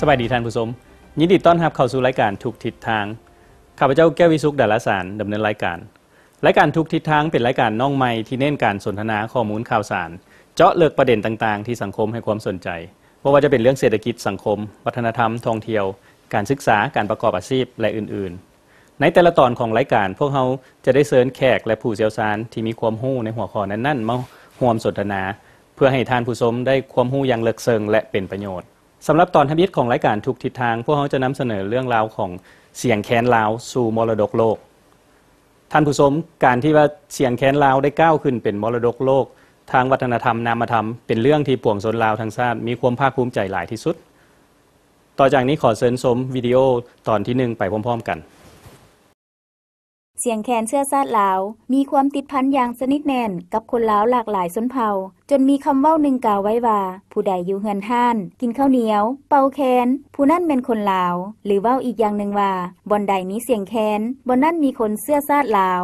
ສະບາຍດີທ່ານຜູ້ຊົມ, ຍິນດີຕ້ອນຮັບເຂົ້າສູ່ລາຍການທຸກທິດທາງ. ຂ້າພະເຈົ້າ ແກ້ວວິສຸກ ດາລາສານ ດຳເນີນລາຍການ. ລາຍການທຸກທິດທາງເປັນລາຍການນ້ອງໃໝ່ທີ່ເນັ້ນການສົນທະນາຂໍ້ມູນຂ່າວສານ, ເຈາະເລິກປະເດັນຕ່າງໆທີ່ສັງຄົມໃຫ້ຄວາມສົນໃຈ, ບໍ່ວ່າຈະເປັນເລື່ອງເສດຖະກິດ, ສັງຄົມ, ວັດທະນະທຳ, ທ່ອງທ່ຽວ, ການສຶກສາ, ການປະກອບອາຊີບ ແລະ ອື່ນໆ. ໃນແຕ່ລະຕອນຂອງລາຍການ, ພວກເຮົາຈະໄດ້ເຊີນແຂກ ແລະ ຜູ້ຊ່ຽວຊານທີ່ມີຄວາມຮູ້ໃນຫົວຂໍ້ນັ້ນໆ ມາຮ່ວມສົນທະນາ, ເພື່ອໃຫ້ທ່ານຜູ້ຊົມໄດ້ຄວາມຮູ້ຢ່າງເລິກເຊິ່ງ ແລະ ເປັນປະໂຫຍດ. ສຳລັບຕອນທຳອິດຂອງລາຍການທຸກທິດທາງ, ພວກເຮົາຈະນຳສະເໜີເລື່ອງລາວຂອງສຽງແຄນລາວສູ່ມໍລະດົກໂລກ. ທ່ານຜູ້ຊົມ, ການທີ່ວ່າສຽງແຄນລາວໄດ້ກ້າວຂຶ້ນເປັນມໍລະດົກໂລກທາງວັດທະນະທຳນາມະທຳ ເປັນເລື່ອງທີ່ປວງຊົນລາວທັງຊາດມີຄວາມພາກພູມໃຈຫຼາຍທີ່ສຸດ. ຕໍ່ຈາກນີ້ຂໍເຊີນຊົມວິດີໂອຕອນທີໜຶ່ງໄປພ້ອມໆກັນ. ສຽງແຄນເຊື້ອຊາດລາວ ມີຄວາມຕິດພັນຢ່າງສະໜິດແໜ້ນກັບຄົນລາວຫຼາກຫຼາຍຊົນເຜົ່າ, ຈົນມີຄຳເວົ້າໜຶ່ງກ່າວໄວ້ວ່າ, ຜູ້ໃດຢູ່ເຮືອນຮ້ານ, ກິນເຂົ້າໜຽວ, ເປົ່າແຄນ, ຜູ້ນັ້ນແມ່ນຄົນລາວ, ຫຼື ເວົ້າອີກຢ່າງໜຶ່ງວ່າ, ບ່ອນໃດມີສຽງແຄນ, ບ່ອນນັ້ນມີຄົນເຊື້ອຊາດລາວ.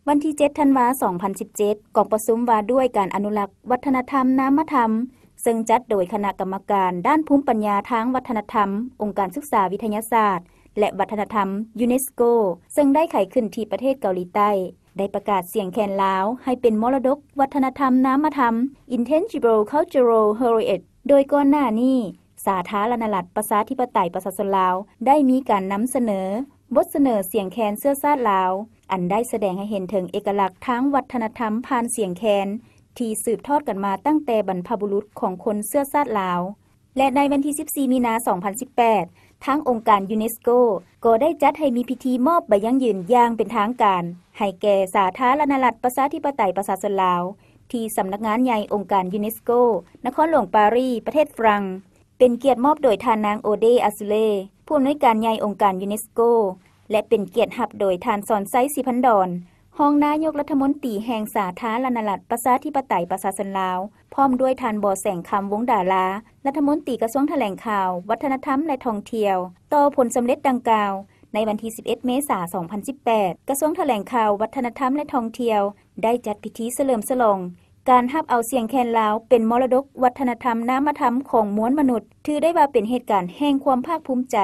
ວັນທີເຈັດ ທັນວາ ສອງພັນສິບເຈັດ, ກອງປະຊຸມວ່າດ້ວຍການອະນຸລັກວັດທະນະທຳນາມະທຳ, ເຊິ່ງຈັດໂດຍຄະນະກຳມະການດ້ານພູມປັນຍາທາງວັດທະນະທຳ ອົງການສຶກສາວິທະຍາສາດ ແລະ ວັດທະນະທຳ ຢູເນສໂກ ເຊິ່ງໄດ້ໄຂຂຶ້ນທີ່ປະເທດເກົາຫຼີໃຕ້, ໄດ້ປະກາດສຽງແຄນລາວໃຫ້ເປັນມໍລະດົກວັດທະນະທຳນາມະທຳ Intangible Cultural Heritage ໂດຍກ່ອນໜ້ານີ້ ສາທາລະນະລັດປະຊາທິປະໄຕປະຊາຊົນລາວ ໄດ້ມີການນຳສະເໜີບົດສະເໜີສຽງແຄນເຊື້ອຊາດລາວ, ອັນໄດ້ສະແດງໃຫ້ເຫັນເຖິງເອກະລັກທາງວັດທະນະທຳຜ່ານສຽງແຄນ ທີ່ສືບທອດກັນມາຕັ້ງແຕ່ບັນພະບຸລຸດຂອງຄົນເຊື້ອຊາດລາວ. ແລະ ໃນວັນທີສິບສີ່ ມີນາ ສອງພັນສິບແປດ ທາງອົງການຢູເນສໂກກໍໄດ້ຈັດໃຫ້ມີພິທີມອບໃບຢັ້ງຢືນຢ່າງເປັນທາງການ ໃຫ້ແກ່ສາທາລະນະລັດປະຊາທິປະໄຕປະຊາຊົນລາວ ທີ່ສຳນັກງານໃຫຍ່ອົງການຢູເນສໂກ ນະຄອນຫຼວງປາຣີ ປະເທດຝຣັ່ງ, ເປັນກຽດມອບໂດຍທ່ານນາງ ໂອເດ ອາຊູເລ ຜູ້ອຳນວຍການໃຫຍ່ອົງການຢູເນສໂກ ແລະ ເປັນກຽດຮັບໂດຍທ່ານ ສອນໄຊ ສີພັນດອນ ຮອງນາຍົກລັດຖະມົນຕີແຫ່ງສາທາລະນະລັດປະຊາທິປະໄຕປະຊາຊົນລາວ, ພ້ອມດ້ວຍທ່ານ ບໍ່ແສງຄຳ ວົງດາລາ ລັດຖະມົນຕີກະຊວງຖະແຫຼງຂ່າວ, ວັດທະນະທຳ ແລະ ທ່ອງທ່ຽວ. ຕໍ່ຜົນສຳເລັດດັ່ງກ່າວ, ໃນວັນທີສິບເອັດ ເມສາ ສອງພັນສິບແປດ ກະຊວງຖະແຫຼງຂ່າວ, ວັດທະນະທຳ ແລະ ທ່ອງທ່ຽວ ໄດ້ຈັດພິທີສະເຫຼີມສະຫຼອງການຮັບເອົາສຽງແຄນລາວເປັນມໍລະດົກວັດທະນະທຳນາມະທຳຂອງມວນມະນຸດ, ຖືໄດ້ວ່າເປັນເຫດການແຫ່ງຄວາມພາກພູມໃຈ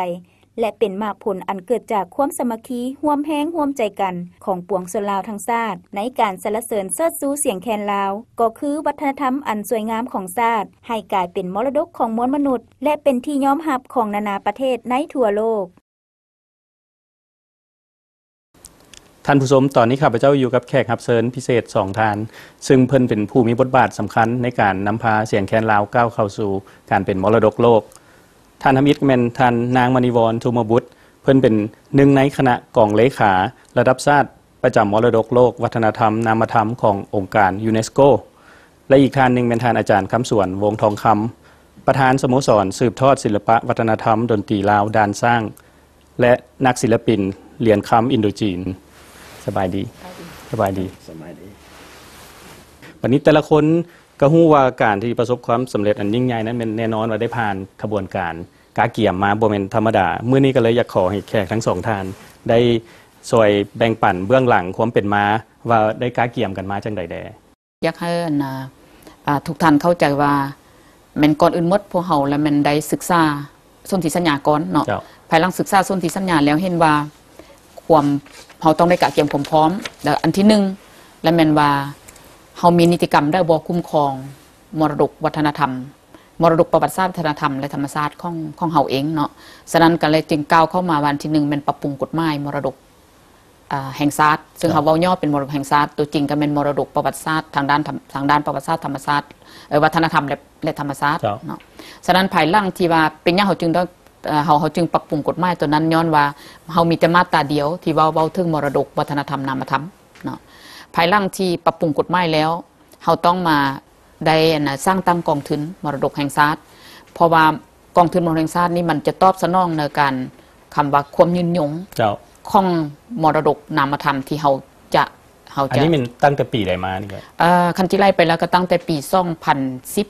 ແລະ ເປັນໝາກຜົນອັນເກີດຈາກຄວາມສາມັກຄີຮ່ວມແຮງຮ່ວມໃຈກັນຂອງປວງຊົນລາວທັງຊາດ ໃນການສັນລະເສີນເຊີດຊູສຽງແຄນລາວ, ກໍຄືວັດທະນະທຳອັນສວຍງາມຂອງຊາດ, ໃຫ້ກາຍເປັນມໍລະດົກຂອງມວນມະນຸດ ແລະ ເປັນທີ່ຍອມຮັບຂອງນານາປະເທດໃນທົ່ວໂລກ. ທ່ານຜູ້ຊົມ, ຕອນນີ້ຂ້າພະເຈົ້າຢູ່ກັບແຂກຮັບເຊີນພິເສດສອງທ່ານ, ຊຶ່ງເພິ່ນເປັນຜູ້ມີບົດບາດສຳຄັນໃນການນຳພາສຽງແຄນລາວກ້າວເຂົ້າສູ່ການເປັນມໍລະດົກໂລກ. ທ່ານທຳອິດແມ່ນທ່ານນາງ ມະນີວອນ ທຸມະບຸດ, ເພິ່ນເປັນໜຶ່ງໃນຄະນະກອງເລຂາລະດັບຊາດປະຈຳມໍລະດົກໂລກວັດທະນະທຳນາມະທຳຂອງອົງການຢູເນສໂກ ແລະ ອີກທ່ານໜຶ່ງແມ່ນທ່ານອາຈານ ຄຳສວນ ວົງທອງຄຳ, ປະທານສະໂມສອນສືບທອດສິລະປະວັດທະນະທຳດົນຕີລາວດ່ານຊ້າງ ແລະ ນັກສິລະປິນຫຼຽນຄຳອິນໂດຈີນ. ສະບາຍດີ. ສະບາຍດີ. ສະບາຍດີ. ບັດນີ້ແຕ່ລະຄົນກໍຮູ້ວ່າການທີ່ປະສົບຄວາມສຳເລັດອັນຍິ່ງໃຫຍ່ນັ້ນ ແມ່ນແນ່ນອນວ່າໄດ້ຜ່ານຂະບວນການກະກຽມມາບໍ່ແມ່ນທຳມະດາ. ມື້ນີ້ກໍເລີຍຢາກຂໍໃຫ້ແຂກທັງສອງທ່ານໄດ້ຊ່ວຍແບ່ງປັນເບື້ອງຫຼັງຄວາມເປັນມາ ວ່າໄດ້ກະກຽມກັນມາຈັ່ງໃດແດ່? ຢາກໃຫ້ອັນນາ ອ່າ ທຸກທ່ານເຂົ້າໃຈວ່າ ແມ່ນກ່ອນອື່ນໝົດພວກເຮົາລະແມ່ນໄດ້ສຶກສາສົນທິສັນຍາກ່ອນເນາະ. ເຈົ້າ. ພາຍຫຼັງສຶກສາສົນທິສັນຍາແລ້ວເຫັນວ່າຄວາມ ເຮົາຕ້ອງໄດ້ກະກຽມຄວາມພ້ອມ ແລະ ອັນທີໜຶ່ງ ລະແມ່ນວ່າເຮົາມີນິຕິກຳໄດ້ບໍ່ຄຸ້ມຄອງມໍລະດົກວັດທະນະທຳ, ມໍລະດົກປະຫວັດສາດ, ວັດທະນະທຳ ແລະ ທຳມະຊາດຂອງ ຂອງເຮົາເອງເນາະ. ສະນັ້ນກໍເລີຍຈຶ່ງກ່າວເຂົ້າມາວ່າ ອັນທີໜຶ່ງ ແມ່ນປັບປຸງກົດໝາຍມໍລະດົກ ອ່າ ແຫ່ງຊາດ, ເຊິ່ງ ເຈົ້າ ເຮົາເວົ້າຫຍໍ້ເປັນມໍລະດົກແຫ່ງຊາດ, ຕົວຈິງກໍແມ່ນມໍລະດົກປະຫວັດສາດທາງດ້ານ ທຳ ທາງດ້ານປະຫວັດສາດທຳມະຊາດ ເອີ ວັດທະນະທຳ ແລະ ແລະ ທຳມະຊາດ ເຈົ້າ ເນາະ. ສະນັ້ນ ພາຍຫຼັງທີ່ວ່າເປັນຫຍັງເຮົາຈຶ່ງຕ້ອງ ເອີ ເຮົາ ເຮົາຈຶ່ງປັບປຸງກົດໝາຍຕົວນັ້ນ ຍ້ອນວ່າເຮົາມີແຕ່ມາດຕາດຽວທີ່ເວົ້າ ເວົ້າເຖິງມໍລະດົກວັດທະນະທຳນາມະທຳເນາະ. ພາຍຫຼັງທີ່ປັບປຸງກົດໝາຍແລ້ວ ເຮົາຕ້ອງມາ ໄດ້ອັນນະ ສ້າງຕັ້ງກອງທຶນມໍລະດົກແຫ່ງຊາດ, ເພາະວ່າກອງທຶນມໍລະດົກແຫ່ງຊາດນີ້ມັນຈະຕອບສະໜອງໃນການ ຄຳວ່າຄວາມຍືນຍົງ ເຈົ້າ ຂອງມໍລະດົກນາມະທຳທີ່ເຮົາຈະ ເຮົາຈະ ອັນນີ້ແມ່ນຕັ້ງແຕ່ປີໃດມານີ້? ເອີ ຄັນຊິໄລ່ໄປແລ້ວກໍຕັ້ງແຕ່ປີສອງພັນສິບ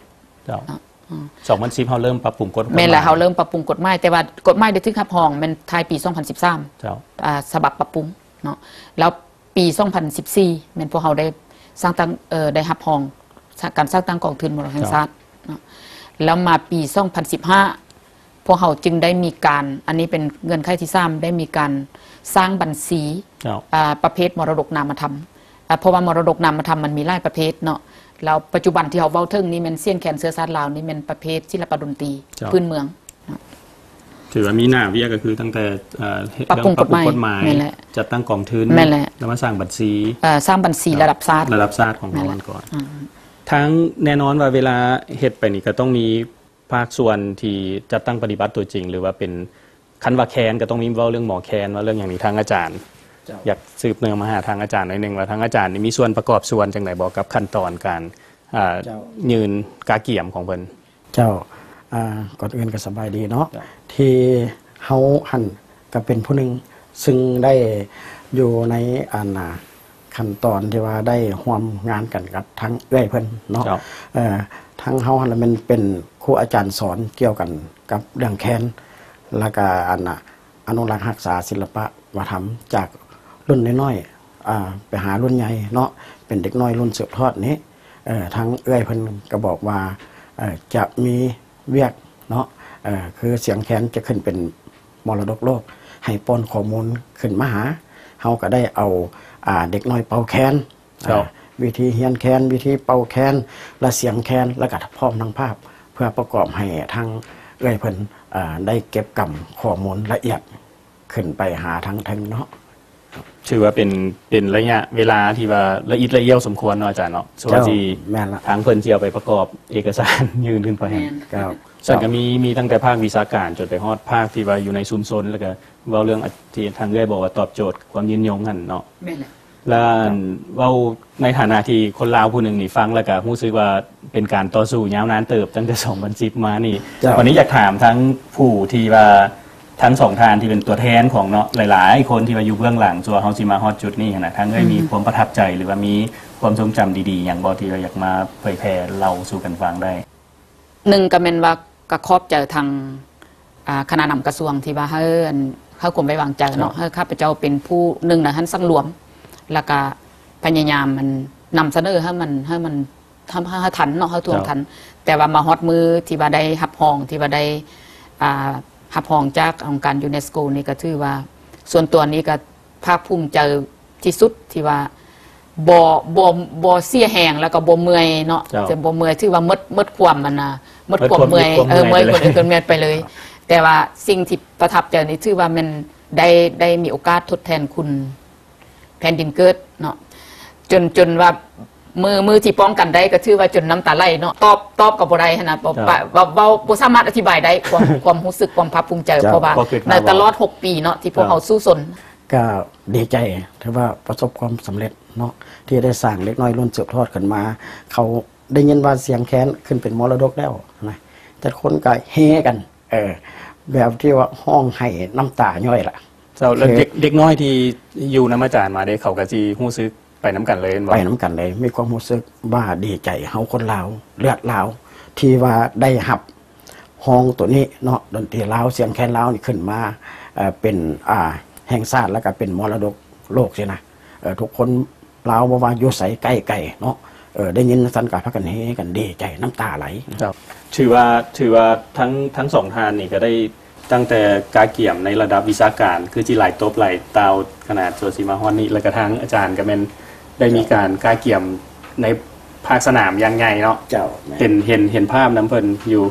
ເຈົ້າ ເນາະ. ອືມ ສອງພັນສິບ ເຮົາເລີ່ມປັບປຸງກົດ ແມ່ນແລ້ວ ກົດໝາຍ ເຮົາເລີ່ມປັບປຸງກົດໝາຍ, ແຕ່ວ່າກົດໝາຍໄດ້ຖືກຮັບຮອງແມ່ນທ້າຍປີສອງພັນສິບສາມ ເຈົ້າ ອາ ສະບັບປັບປຸງເນາະ. ແລ້ວ ປີສອງພັນສິບສີ່ ແມ່ນພວກເຮົາໄດ້ສ້າງຕັ້ງ ເອີ ໄດ້ຮັບຮອງ ການສ້າງຕັ້ງກອງທຶນມໍລະດົກແຫ່ງຊາດເນາະ. ແລ້ວມາປີສອງພັນສິບຫ້າ ພວກເຮົາຈຶ່ງໄດ້ມີການ ອັນນີ້ເປັນເງື່ອນໄຂທີສາມ ໄດ້ມີການສ້າງບັນຊີ ເຈົ້າ ອາ ປະເພດມໍລະດົກນາມະທຳ ອາ ເພາະວ່າມໍລະດົກນາມະທຳມັນມີຫຼາຍປະເພດເນາະ ແລ້ວປັດຈຸບັນທີ່ເຮົາເວົ້າເຖິງນີ້ແມ່ນສຽງແຄນເຊື້ອຊາດລາວນີ້ແມ່ນປະເພດສິລະປະດົນຕີ ເຈົ້າ ພື້ນເມືອງ. ຖືວ່າມີໜ້າວຽກກໍຄືຕັ້ງແຕ່ ເອີ ປັບປຸງກົດໝາຍ ເລື່ອງປັບປຸງກົດໝາຍ ແມ່ນແຫຼະ ຈັດຕັ້ງກອງທຶນ ແມ່ນແຫຼະ ແລ້ວມາສ້າງບັນຊີ ເອີ ສ້າງບັນຊີ ເຈົ້າ ລະດັບຊາດ ລະດັບຊາດຂອງເຮົາ ແມ່ນແຫຼະ ກ່ອນ ອືມ ທາງແນ່ນອນວ່າເວລາເຮັດໄປນີ້ກໍຕ້ອງມີພາກສ່ວນທີ່ຈັດຕັ້ງປະຕິບັດຕົວຈິງ ຫຼືວ່າເປັນ ຄັນວ່າແຄນກໍຕ້ອງມີເວົ້າເລື່ອງໝໍແຄນ ເວົ້າເລື່ອງຫຍັງນີ້ ທາງອາຈານ ເຈົ້າ ຢາກສືບເນື່ອງມາຫາທາງອາຈານໜ້ອຍໜຶ່ງວ່າ ທາງອາຈານນີ້ມີສ່ວນປະກອບສ່ວນຈັ່ງໃດບໍ່ກັບຂັ້ນຕອນການ ເຈົ້າ ຍື່ນກາກຽມຂອງເພິ່ນ? ເຈົ້າ ອາ ກ່ອນອື່ນກໍສະບາຍດີເນາະ ເຈົ້າ ທີ່ເຮົາຫັ້ນກໍເປັນຜູ້ໜຶ່ງ ຊຶ່ງໄດ້ຢູ່ໃນ ອັນນ່າ ຂັ້ນຕອນທີ່ວ່າໄດ້ຮ່ວມງານກັນກັບທາງເອື້ອຍເພິ່ນເນາະ ເຈົ້າ ເອີ ທາງເຮົາຫັ້ນລະແມ່ນເປັນຄູອາຈານສອນກ່ຽວກັນກັບເລື່ອງແຄນ ແລ້ວກະ ອັນນ່າ ອະນຸລັກຮັກສາສິລະປະວັດທະນະທຳຈາກລຸ້ນນ້ອຍໆ ອາ ໄປຫາລຸ້ນໃຫຍ່ເນາະ ເປັນເດັກນ້ອຍລຸ້ນສືບທອດນີ້ ເອີ ທາງເອື້ອຍເພິ່ນກໍບອກວ່າ ເອີ ຈະມີວຽກເນາະ ເອີ ຄືສຽງແຄນຈະຂຶ້ນເປັນມໍລະດົກໂລກ ໃຫ້ປ້ອນຂໍ້ມູນຂຶ້ນມາຫາ ເຮົາກໍໄດ້ເອົາ ອາ ເດັກນ້ອຍເປົ່າແຄນ ເຈົ້າ ອາ ວິທີຮຽນແຄນ ວິທີເປົ່າແຄນ ແລະ ສຽງແຄນ ແລ້ວກໍພ້ອມທັງພາບ ເພື່ອປະກອບໃຫ້ທາງເອື້ອຍເພິ່ນ ອາ ໄດ້ເກັບກຳຂໍ້ມູນລະອຽດ ຂຶ້ນໄປຫາທາງເທິງເນາະ. ຖືວ່າເປັນ ເປັນໄລຍະເວລາທີ່ວ່າລະອິດລະອ້ຽວສົມຄວນເນາະອາຈານເນາະ ສ່ວນ ເຈົ້າ ທີ່ ແມ່ນລະ ທາງເພິ່ນຊິເອົາໄປປະກອບເອກະສານຍື່ນຂຶ້ນໄປ ແມ່ນ ເຈົ້າ ເຊິ່ງກໍມີ ມີຕັ້ງແຕ່ພາກວິຊາການຈົນໄປຮອດພາກທີ່ວ່າຢູ່ໃນຊຸມຊົນ ແລ້ວກໍເວົ້າເລື່ອງ ອາ ທີ່ທາງເອື້ອຍບອກວ່າຕອບໂຈດຄວາມຍືນຍົງຫັ້ນເນາະ ແມ່ນແຫຼະ ແລ້ວເວົ້າໃນຖານະທີ່ຄົນລາວຜູ້ໜຶ່ງນີ້ຟັງແລ້ວກໍຮູ້ສຶກວ່າເປັນການຕໍ່ສູ້ຍາວນານເຕີບຕັ້ງແຕ່ສອງພັນສິບມານີ້ ເຈົ້າ ວັນນີ້ຢາກຖາມທັງຜູ້ທີ່ວ່າ ທັງສອງທ່ານທີ່ເປັນຕົວແທນຂອງເນາະ ຫຼາຍໆຄົນທີ່ວ່າຢູ່ເບື້ອງຫຼັງ ສ່ວນເຮົາຊິມາຮອດຈຸດນີ້ຫັ້ນນະ ທາງເອື້ອຍ ອືມ ມີຄວາມປະທັບໃຈ ຫຼືວ່າມີຄວາມຊົງຈຳດີໆຫຍັງບໍ່ ທີ່ວ່າຢາກມາເຜີຍແຜ່ເລົ່າສູ່ກັນຟັງໄດ້? ໜຶ່ງກໍແມ່ນວ່າກໍຂອບໃຈທາງ ອາ ຄະນະນຳກະຊວງທີ່ວ່າໃຫ້ ອັນ ໃຫ້ຄວາມໄວ້ວາງໃຈເນາະ ເຈົ້າ ໃຫ້ຂ້າພະເຈົ້າເປັນຜູ້ໜຶ່ງໃນຫັ້ນສັງລວມ ແລ້ວກະພະຍາຍາມ ອັນ ນຳສະເໜີໃຫ້ມັນ ໃຫ້ມັນ ທຳໃຫ້ທັນເນາະ ເຮົາທວງທັນ ເຈົ້າ ແຕ່ວ່າມາຮອດມື້ທີ່ວ່າໄດ້ຮັບຮອງ ທີ່ວ່າໄດ້ ອ່າ ຮັບຮອງຈາກອົງການຢູເນສໂກນີ້ ກໍຖືວ່າສ່ວນຕົວນີ້ກໍພາກພູມໃຈທີ່ສຸດ ທີ່ວ່າບໍ່ ບໍ່ ບໍ່ເສຍແຮງ ແລ້ວກໍບໍ່ເມື່ອຍເນາະ ເຈົ້າ ຈະບໍ່ເມື່ອຍ ຖືວ່າໝົດ ໝົດຄວາມ ອັນນ່າ ໝົດຄວາມເມື່ອຍ ໝົດຄວາມເມື່ອຍ ເອີ ເມື່ອຍ ໄປເລີຍ ຄົນອື່ນກໍເມື່ອຍໄປເລີຍ ເຈົ້າ ແຕ່ວ່າສິ່ງທີ່ປະທັບໃຈນີ້ ຖືວ່າແມ່ນໄດ້ ໄດ້ມີໂອກາດທົດແທນຄຸນແຜ່ນດິນເກີດເນາະ ຈົນ ຈົນວ່າ ມື້ ມື້ທີ່ປ້ອງກັນໄດ້ກໍຖືວ່າຈົນນ້ຳຕາໄຫຼເນາະ ຕອບ ຕອບກໍບໍ່ໄດ້ຫັ້ນນະ ເວົ້າ ເວົ້າ ເວົ້າບໍ່ສາມາດອະທິບາຍໄດ້ ຄວາມ ຄວາມຮູ້ສຶກ ຄວາມພາກພູມໃຈ ເຈົ້າ ເພາະວ່າໃນຕະຫຼອດຫົກປີເນາະ ທີ່ພວກເຮົາສູ້ຊົນ ກໍດີໃຈ ຖືວ່າປະສົບຄວາມສຳເລັດເນາະ ທີ່ໄດ້ສ້າງເດັກນ້ອຍລຸ້ນສືບທອດຂຶ້ນມາ ເຂົາໄດ້ຍິນວ່າສຽງແຄນຂຶ້ນເປັນມໍລະດົກແລ້ວນະ ແຕ່ຄົນກໍເຮກັນ ເອີ ແບບທີ່ວ່າຮ້ອງໄຫ້ນ້ຳຕາຍ້ອຍລະ ເຈົ້າ ແລ້ວເດັກ ເດັກນ້ອຍທີ່ຢູ່ນຳອາຈານມາເດ້ ເຂົາກໍຊິຮູ້ສຶກໄປນຳກັນເລີຍແມ່ນບໍ່? ໄປນຳກັນເລີຍ ມີຄວາມຮູ້ສຶກວ່າດີໃຈ ເຮົາຄົນລາວ ເລືອດລາວ ທີ່ວ່າໄດ້ຮັບຮອງໂຕນີ້ເນາະ ດົນຕີລາວ ສຽງແຄນລາວນີ້ຂຶ້ນມາ ເປັນ ອາ ແຫ່ງຊາດ ແລ້ວກໍເປັນມໍລະດົກໂລກຊີ້ນະ ເອີ ທຸກຄົນລາວບໍ່ວ່າຢູ່ໃສໃກ້ໄກເນາະ ເອີ ໄດ້ຍິນຊັ້ນກໍພາກັນເຮກັນດີໃຈ ນ້ຳຕາໄຫຼ. ເຈົ້າ ຖືວ່າ ຖືວ່າທັງ ທັງສອງທ່ານນີ້ກໍໄດ້ ຕັ້ງແຕ່ກະກຽມໃນລະດັບວິຊາການ ຄືຊິຫຼາຍຕົບຫຼາຍຕ່າວຂະໜາດ ສ່ວນຊິມາຮອດນີ້ ແລ້ວກະທາງອາຈານກໍແມ່ນໄດ້ມີການກະກຽມໃນພາກສະໜາມຢ່າງໃຫຍ່ເນາະ. ເຈົ້າ ແມ່ນ ເຫັນ ເຫັນ ເຫັນພາບນຳເພິ່ນຢູ່.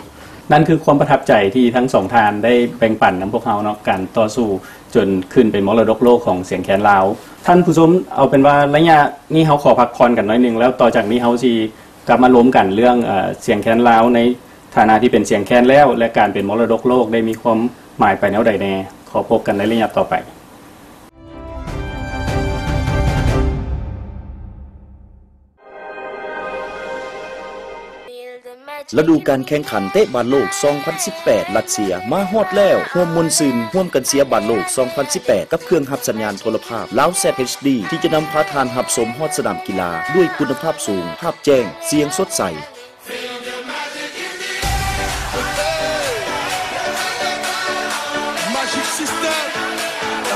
ນັ້ນຄືຄວາມປະທັບໃຈທີ່ທັງສອງທ່ານໄດ້ແບ່ງປັນນຳພວກເຮົາເນາະ, ການຕໍ່ສູ້ຈົນຂຶ້ນເປັນມໍລະດົກໂລກຂອງສຽງແຄນລາວ. ທ່ານຜູ້ຊົມ, ເອົາເປັນວ່າໄລຍະນີ້ເຮົາຂໍພັກຜ່ອນກັນໜ້ອຍໜຶ່ງ, ແລ້ວຕໍ່ຈາກນີ້ເຮົາຊິ ກັບມາລົມກັນເລື່ອງ ເອີ ສຽງແຄນລາວໃນຖານະທີ່ເປັນສຽງແຄນແລ້ວ ແລະ ການເປັນມໍລະດົກໂລກໄດ້ມີຄວາມໝາຍໄປແນວໃດແດ່. ຂໍພົບກັນໃນໄລຍະຕໍ່ໄປ. ລະດູການແຂ່ງຂັນເຕະບານໂລກສອງພັນສິບແປດ ຣັດເຊຍມາຮອດແລ້ວ. ຮ່ວມມ່ວນຊື່ນ, ຮ່ວມກັນເຊຍບານໂລກສອງພັນສິບແປດ ກັບເຄື່ອງຮັບສັນຍານໂທລະພາບ Loud Z H D ທີ່ຈະນຳພາທ່ານຮັບຊົມຮອດສະໜາມກິລາດ້ວຍຄຸນນະພາບສູງ, ພາບແຈ້ງ, ສຽງສົດໃສ. Magic System,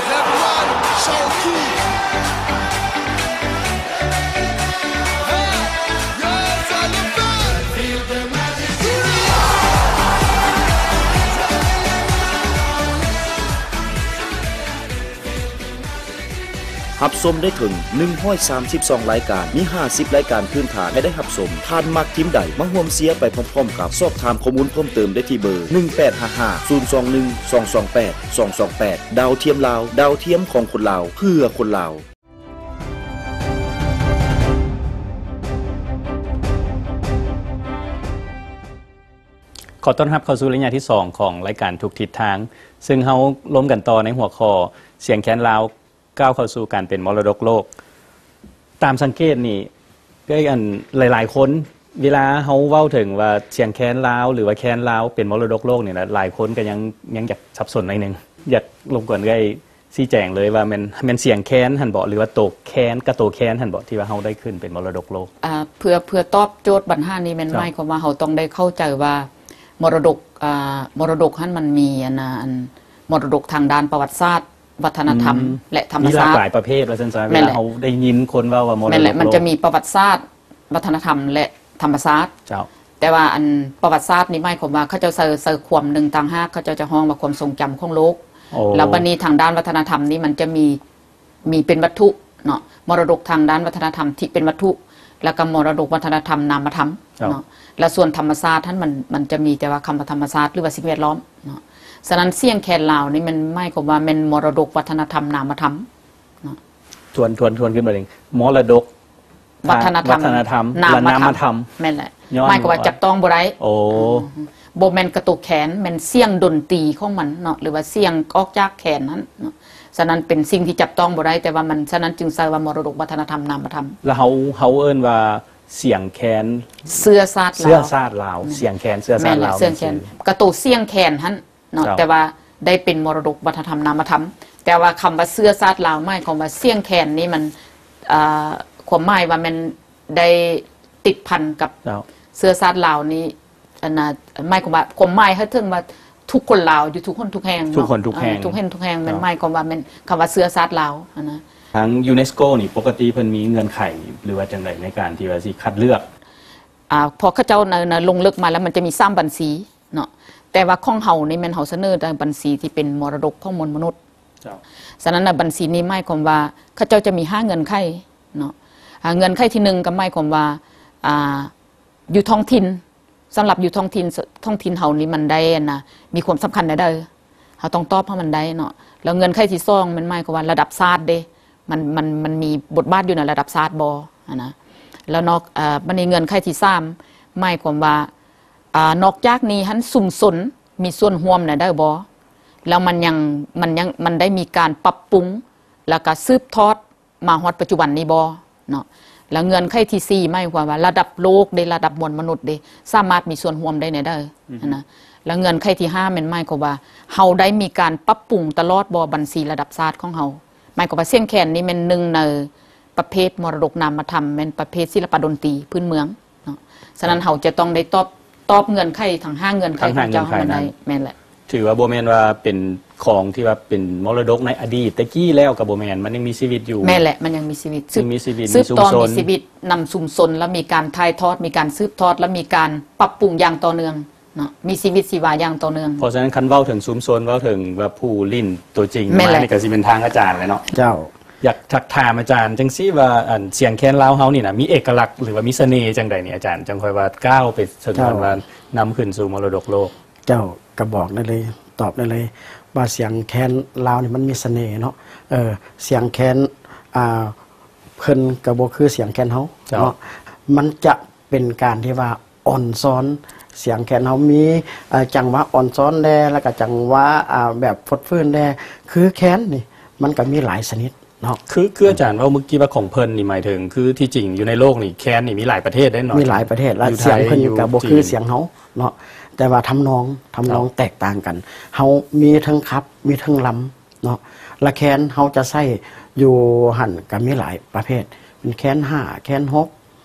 Redman, Shawky. Hey, yo, Salute. Feel the magic. ຮັບຊົມໄດ້ເຖິງໜຶ່ງຮ້ອຍສາມສິບສອງລາຍການ, ມີຫ້າສິບລາຍການພື້ນຖານໃຫ້ໄດ້ຮັບຊົມ. ທ່ານມັກທີມໃດ? ມາຮ່ວມເຊຍໄປພ້ອມໆກັນ. ສອບຖາມຂໍ້ມູນເພີ່ມເຕີມໄດ້ທີ່ເບີ ໜຶ່ງແປດຫ້າຫ້າ ສູນສອງໜຶ່ງ ສອງສອງແປດ ສອງສອງແປດ. ດາວທຽມລາວ, ດາວທຽມຂອງຄົນລາວ, ເພື່ອຄົນລາວ. ຂໍຕ້ອນຮັບເຂົ້າສູ່ໄລຍະທີສອງຂອງລາຍການທຸກທິດທາງ, ເຊິ່ງເຮົາລົມກັນຕໍ່ໃນຫົວຂໍ້ ສຽງແຄນລາວ ກ້າວເຂົ້າສູ່ການເປັນມໍລະດົກໂລກ. ຕາມສັງເກດນີ້ ເອີຍ ອັນ ຫຼາຍໆຄົນ ເວລາເຮົາເວົ້າເຖິງວ່າສຽງແຄນລາວ ຫຼືວ່າແຄນລາວເປັນມໍລະດົກໂລກນີ້ນະ ຫຼາຍຄົນກໍຍັງ ຍັງຢາກສັບສົນໜ້ອຍໜຶ່ງ. ຢາກລົບກວນເອື້ອຍຊີ້ແຈງເລີຍວ່າແມ່ນ ແມ່ນສຽງແຄນຫັ້ນບໍ ຫຼືວ່າໂຕແຄນ ກະໂຕແຄນຫັ້ນບໍ ທີ່ວ່າເຮົາໄດ້ຂຶ້ນເປັນມໍລະດົກໂລກ? ອ່າ ເພື່ອ ເພື່ອຕອບໂຈດບັນຫານີ້ ແມ່ນ ເຈົ້າ ໝາຍຄວາມວ່າເຮົາຕ້ອງໄດ້ເຂົ້າໃຈວ່າມໍລະດົກ ອ່າ ມໍລະດົກຫັ້ນມັນມີ ອັນນ່າ ອັນ ມໍລະດົກທາງດ້ານປະຫວັດສາດ ວັດທະນະທຳ ອືມ ແລະ ທຳມະຊາດ ມີຫຼາກຫຼາຍປະເພດວ່າຊັ້ນຊະ. ແມ່ນແຫຼະ ເວລາເຮົາໄດ້ຍິນຄົນເວົ້າວ່າມໍລະດົກໂລກ ແມ່ນແຫຼະ ມັນຈະມີປະຫວັດສາດ ວັດທະນະທຳ ແລະ ທຳມະຊາດ. ເຈົ້າ. ແຕ່ວ່າອັນປະຫວັດສາດນີ້ໝາຍຄວາມວ່າເຂົາເຈົ້າໃສ່ ໃສ່ຄວາມໜຶ່ງຕ່າງຫາກ ເຂົາເຈົ້າຈະຮ້ອງວ່າຄວາມຊົງຈຳຂອງໂລກ. ໂອ້ ແລ້ວບັດນີ້ທາງດ້ານວັດທະນະທຳນີ້ມັນຈະມີ ມີເປັນວັດຖຸເນາະ ມໍລະດົກທາງດ້ານວັດທະນະທຳທີ່ເປັນວັດຖຸ ແລ້ວກໍມໍລະດົກວັດທະນະທຳນາມະທຳ ເຈົ້າ ເນາະ ແລ້ວສ່ວນທຳມະຊາດຫັ້ນ ມັນ ມັນຈະມີແຕ່ວ່າຄຳວ່າທຳມະຊາດ ຫຼືວ່າສິ່ງແວດລ້ອມເນາະ. ສະນັ້ນ ສຽງແຄນລາວນີ້ແມ່ນໝາຍຄວາມວ່າແມ່ນມໍລະດົກວັດທະນະທຳນາມະທຳເນາະ. ທວນ ທວນ ທວນຂຶ້ນມາເລີຍ ມໍລະດົກ ວັດທະນະທຳ ວັດທະນະທຳ ນາມະທຳ ແມ່ນແຫຼະ ໝາຍຄວາມວ່າຈັບຕ້ອງບໍ່ໄດ້. ໂອ້ ອືມ ບໍ່ແມ່ນກະໂຕແຄນ ແມ່ນສຽງດົນຕີຂອງມັນເນາະ ຫຼືວ່າສຽງອອກຈາກແຄນຫັ້ນເນາະ. ສະນັ້ນເປັນສິ່ງທີ່ຈັບຕ້ອງບໍ່ໄດ້ ແຕ່ວ່າມັນ ສະນັ້ນຈຶ່ງໃຊ້ວ່າມໍລະດົກວັດທະນະທຳນາມະທຳ. ແລ້ວເຮົາ ເຮົາເອີ້ນວ່າສຽງແຄນ ເຊື້ອຊາດລາວ ເຊື້ອຊາດລາວ ແມ່ນ ສຽງແຄນເຊື້ອຊາດລາວ ແມ່ນແຫຼະ ສຽງແຄນ ກະໂຕສຽງແຄນຫັ້ນ ເນາະ ເຈົ້າ ແຕ່ວ່າໄດ້ເປັນມໍລະດົກວັດທະນະທຳນາມະທຳ. ແຕ່ວ່າຄຳວ່າເຊື້ອຊາດລາວ ໝາຍຄວາມວ່າສຽງແຄນນີ້ມັນ ອ່າ ຄວາມໝາຍວ່າແມ່ນໄດ້ຕິດພັນກັບ ເຈົ້າ ເຊື້ອຊາດລາວນີ້ ອັນນ່າ ໝາຍຄວາມວ່າ ຄວາມໝາຍໃຫ້ເຖິງວ່າທຸກຄົນລາວຢູ່ທຸກຫົນທຸກແຫ່ງເນາະ ທຸກຫົນທຸກແຫ່ງ ເອີ ທຸກຫົນທຸກແຫ່ງ ເຈົ້າ ແມ່ນໝາຍຄວາມວ່າແມ່ນຄຳວ່າເຊື້ອຊາດລາວຫັ້ນນະ. ທາງຢູເນສໂກນີ້ ປົກກະຕິເພິ່ນມີເງື່ອນໄຂ ຫຼືວ່າຈັ່ງໃດໃນການທີ່ວ່າຊິຄັດເລືອກ? ອ່າ ເພາະເຂົາເຈົ້າໃນ ໃນລົງເລິກມາແລ້ວ ມັນຈະມີສາມບັນຊີ ເນາະ ແຕ່ວ່າຂອງເຮົານີ້ແມ່ນເຮົາສະເໜີໃນບັນຊີທີ່ເປັນມໍລະດົກຂອງມວນມະນຸດ. ເຈົ້າ. ສະນັ້ນນະ ບັນຊີນີ້ໝາຍຄວາມວ່າເຂົາເຈົ້າຈະມີຫ້າເງື່ອນໄຂເນາະ. ອ່າ ເງື່ອນໄຂທີໜຶ່ງກໍໝາຍຄວາມວ່າ ອ່າ ຢູ່ທ້ອງຖິ່ນ ສຳລັບຢູ່ທ້ອງຖິ່ນ ທ້ອງຖິ່ນເຮົານີ້ມັນໄດ້ ອັນນ່າ ມີຄວາມສຳຄັນແນວໃດ ເຮົາຕ້ອງຕອບໃຫ້ມັນໄດ້ເນາະ. ແລ້ວເງື່ອນໄຂທີສອງ ແມ່ນໝາຍຄວາມວ່າລະດັບຊາດເດ ມັນ ມັນ ມັນມີບົດບາດຢູ່ໃນລະດັບຊາດບໍ່ຫັ້ນນະ. ແລ້ວນອກ ເອີ ບັດນີ້ເງື່ອນໄຂທີສາມ ໝາຍຄວາມວ່າ ອ່າ ນອກຈາກນີ້ຫັ້ນ ຊຸມຊົນມີສ່ວນຮ່ວມໃນໃດບໍ່? ແລ້ວມັນຍັງ ມັນຍັງ ມັນໄດ້ມີການປັບປຸງ ແລ້ວກະສືບທອດມາຮອດປັດຈຸບັນນີ້ບໍ່ເນາະ? ແລ້ວເງື່ອນໄຂທີສີ່ ໝາຍຄວາມວ່າລະດັບໂລກເດ ລະດັບມວນມະນຸດເດ ສາມາດມີສ່ວນຮ່ວມໄດ້ແນວໃດ ອືຮຶ ຫັ້ນນະ? ແລ້ວເງື່ອນໄຂທີຫ້າ ແມ່ນໝາຍຄວາມວ່າເຮົາໄດ້ມີການປັບປຸງຕະຫຼອດບໍ່ ບັນຊີລະດັບຊາດຂອງເຮົາ? ໝາຍຄວາມວ່າສຽງແຄນນີ້ແມ່ນໜຶ່ງໃນປະເພດມໍລະດົກນາມະທຳ ແມ່ນປະເພດສິລະປະດົນຕີພື້ນເມືອງເນາະ. ສະນັ້ນເຮົາຈະຕ້ອງໄດ້ຕອບ ຕອບເງື່ອນໄຂທັງຫ້າເງື່ອນໄຂ ທັງຫ້າເງື່ອນໄຂນັ້ນ ຂອງເຈົ້າໃຫ້ມັນໄດ້. ແມ່ນແຫຼະ. ຖືວ່າບໍ່ແມ່ນວ່າເປັນຂອງທີ່ວ່າເປັນມໍລະດົກໃນອະດີດແຕ່ກີ້ແລ້ວກໍບໍ່ແມ່ນ ມັນຍັງມີຊີວິດຢູ່. ແມ່ນແຫຼະ ມັນຍັງມີຊີວິດ ສືບ ຍັງມີຊີວິດ ສືບຕໍ່ ມີຊຸມຊົນ ມີຊີວິດນຳຊຸມຊົນ ແລ້ວມີການຖ່າຍທອດ ມີການສືບທອດ ແລ້ວມີການປັບປຸງຢ່າງຕໍ່ເນື່ອງເນາະ ມີຊີວິດຊີວາຢ່າງຕໍ່ເນື່ອງ. ເພາະສະນັ້ນຄັນເວົ້າເຖິງຊຸມຊົນ ເວົ້າເຖິງວ່າຜູ້ຫຼິ້ນຕົວຈິງ ແມ່ນແຫຼະ ມານີ້ກໍຊິເປັນທາງອາຈານແຫຼະເນາະ. ເຈົ້າ. ຢາກທັກຖາມອາຈານຈັ່ງຊີ້ວ່າ ອັນ ສຽງແຄນລາວເຮົານີ້ນະ ມີເອກະລັກ ຫຼືວ່າມີສະເໜ່ຈັ່ງໃດນີ້ ອາຈານຈັ່ງຄ່ອຍວ່າກ້າວໄປເຖິງ ເຈົ້າ ວ່ານຳຂຶ້ນສູ່ມໍລະດົກໂລກ? ເຈົ້າ ກໍບອກໄດ້ເລີຍ ຕອບໄດ້ເລີຍວ່າສຽງແຄນລາວນີ້ມັນມີສະເໜ່ເນາະ. ເອີ ສຽງແຄນ ອ່າ ເພິ່ນກໍບໍ່ຄືສຽງແຄນເຮົາ ເຈົ້າ ເນາະ. ມັນຈະເປັນການທີ່ວ່າອ່ອນຊອນ ສຽງແຄນເຮົາມີ ເອີ ຈັງຫວະອ່ອນຊອນແດ່ ແລ້ວກໍຈັງຫວະ ອ່າ ແບບຟົດຟື້ນແດ່. ຄືແຄນນີ້ມັນກໍມີຫຼາຍຊະນິດ ເນາະ. ຄື ຄືອາຈານເວົ້າມື້ກີ້ວ່າຂອງເພິ່ນນີ້ ໝາຍເຖິງ ຄືທີ່ຈິງຢູ່ໃນໂລກນີ້ ແຄນນີ້ມີຫຼາຍປະເທດເດ້ເນາະ ມີຫຼາຍປະເທດ ແລະ ຢູ່ໄທ ສຽງເພິ່ນກໍບໍ່ຄືສຽງເຮົາເນາະ ເຈົ້າ ແຕ່ວ່າທຳນອງ ທຳນອງ ເຈົ້າ ແຕກຕ່າງກັນ. ເຮົາມີເທິງຂັບ ມີເທິງລຳເນາະ ລະແຄນເຮົາຈະໃຊ້ຢູ່ຫັ້ນກໍມີຫຼາຍປະເພດ ເປັນແຄນຫ້າ ແຄນຫົກ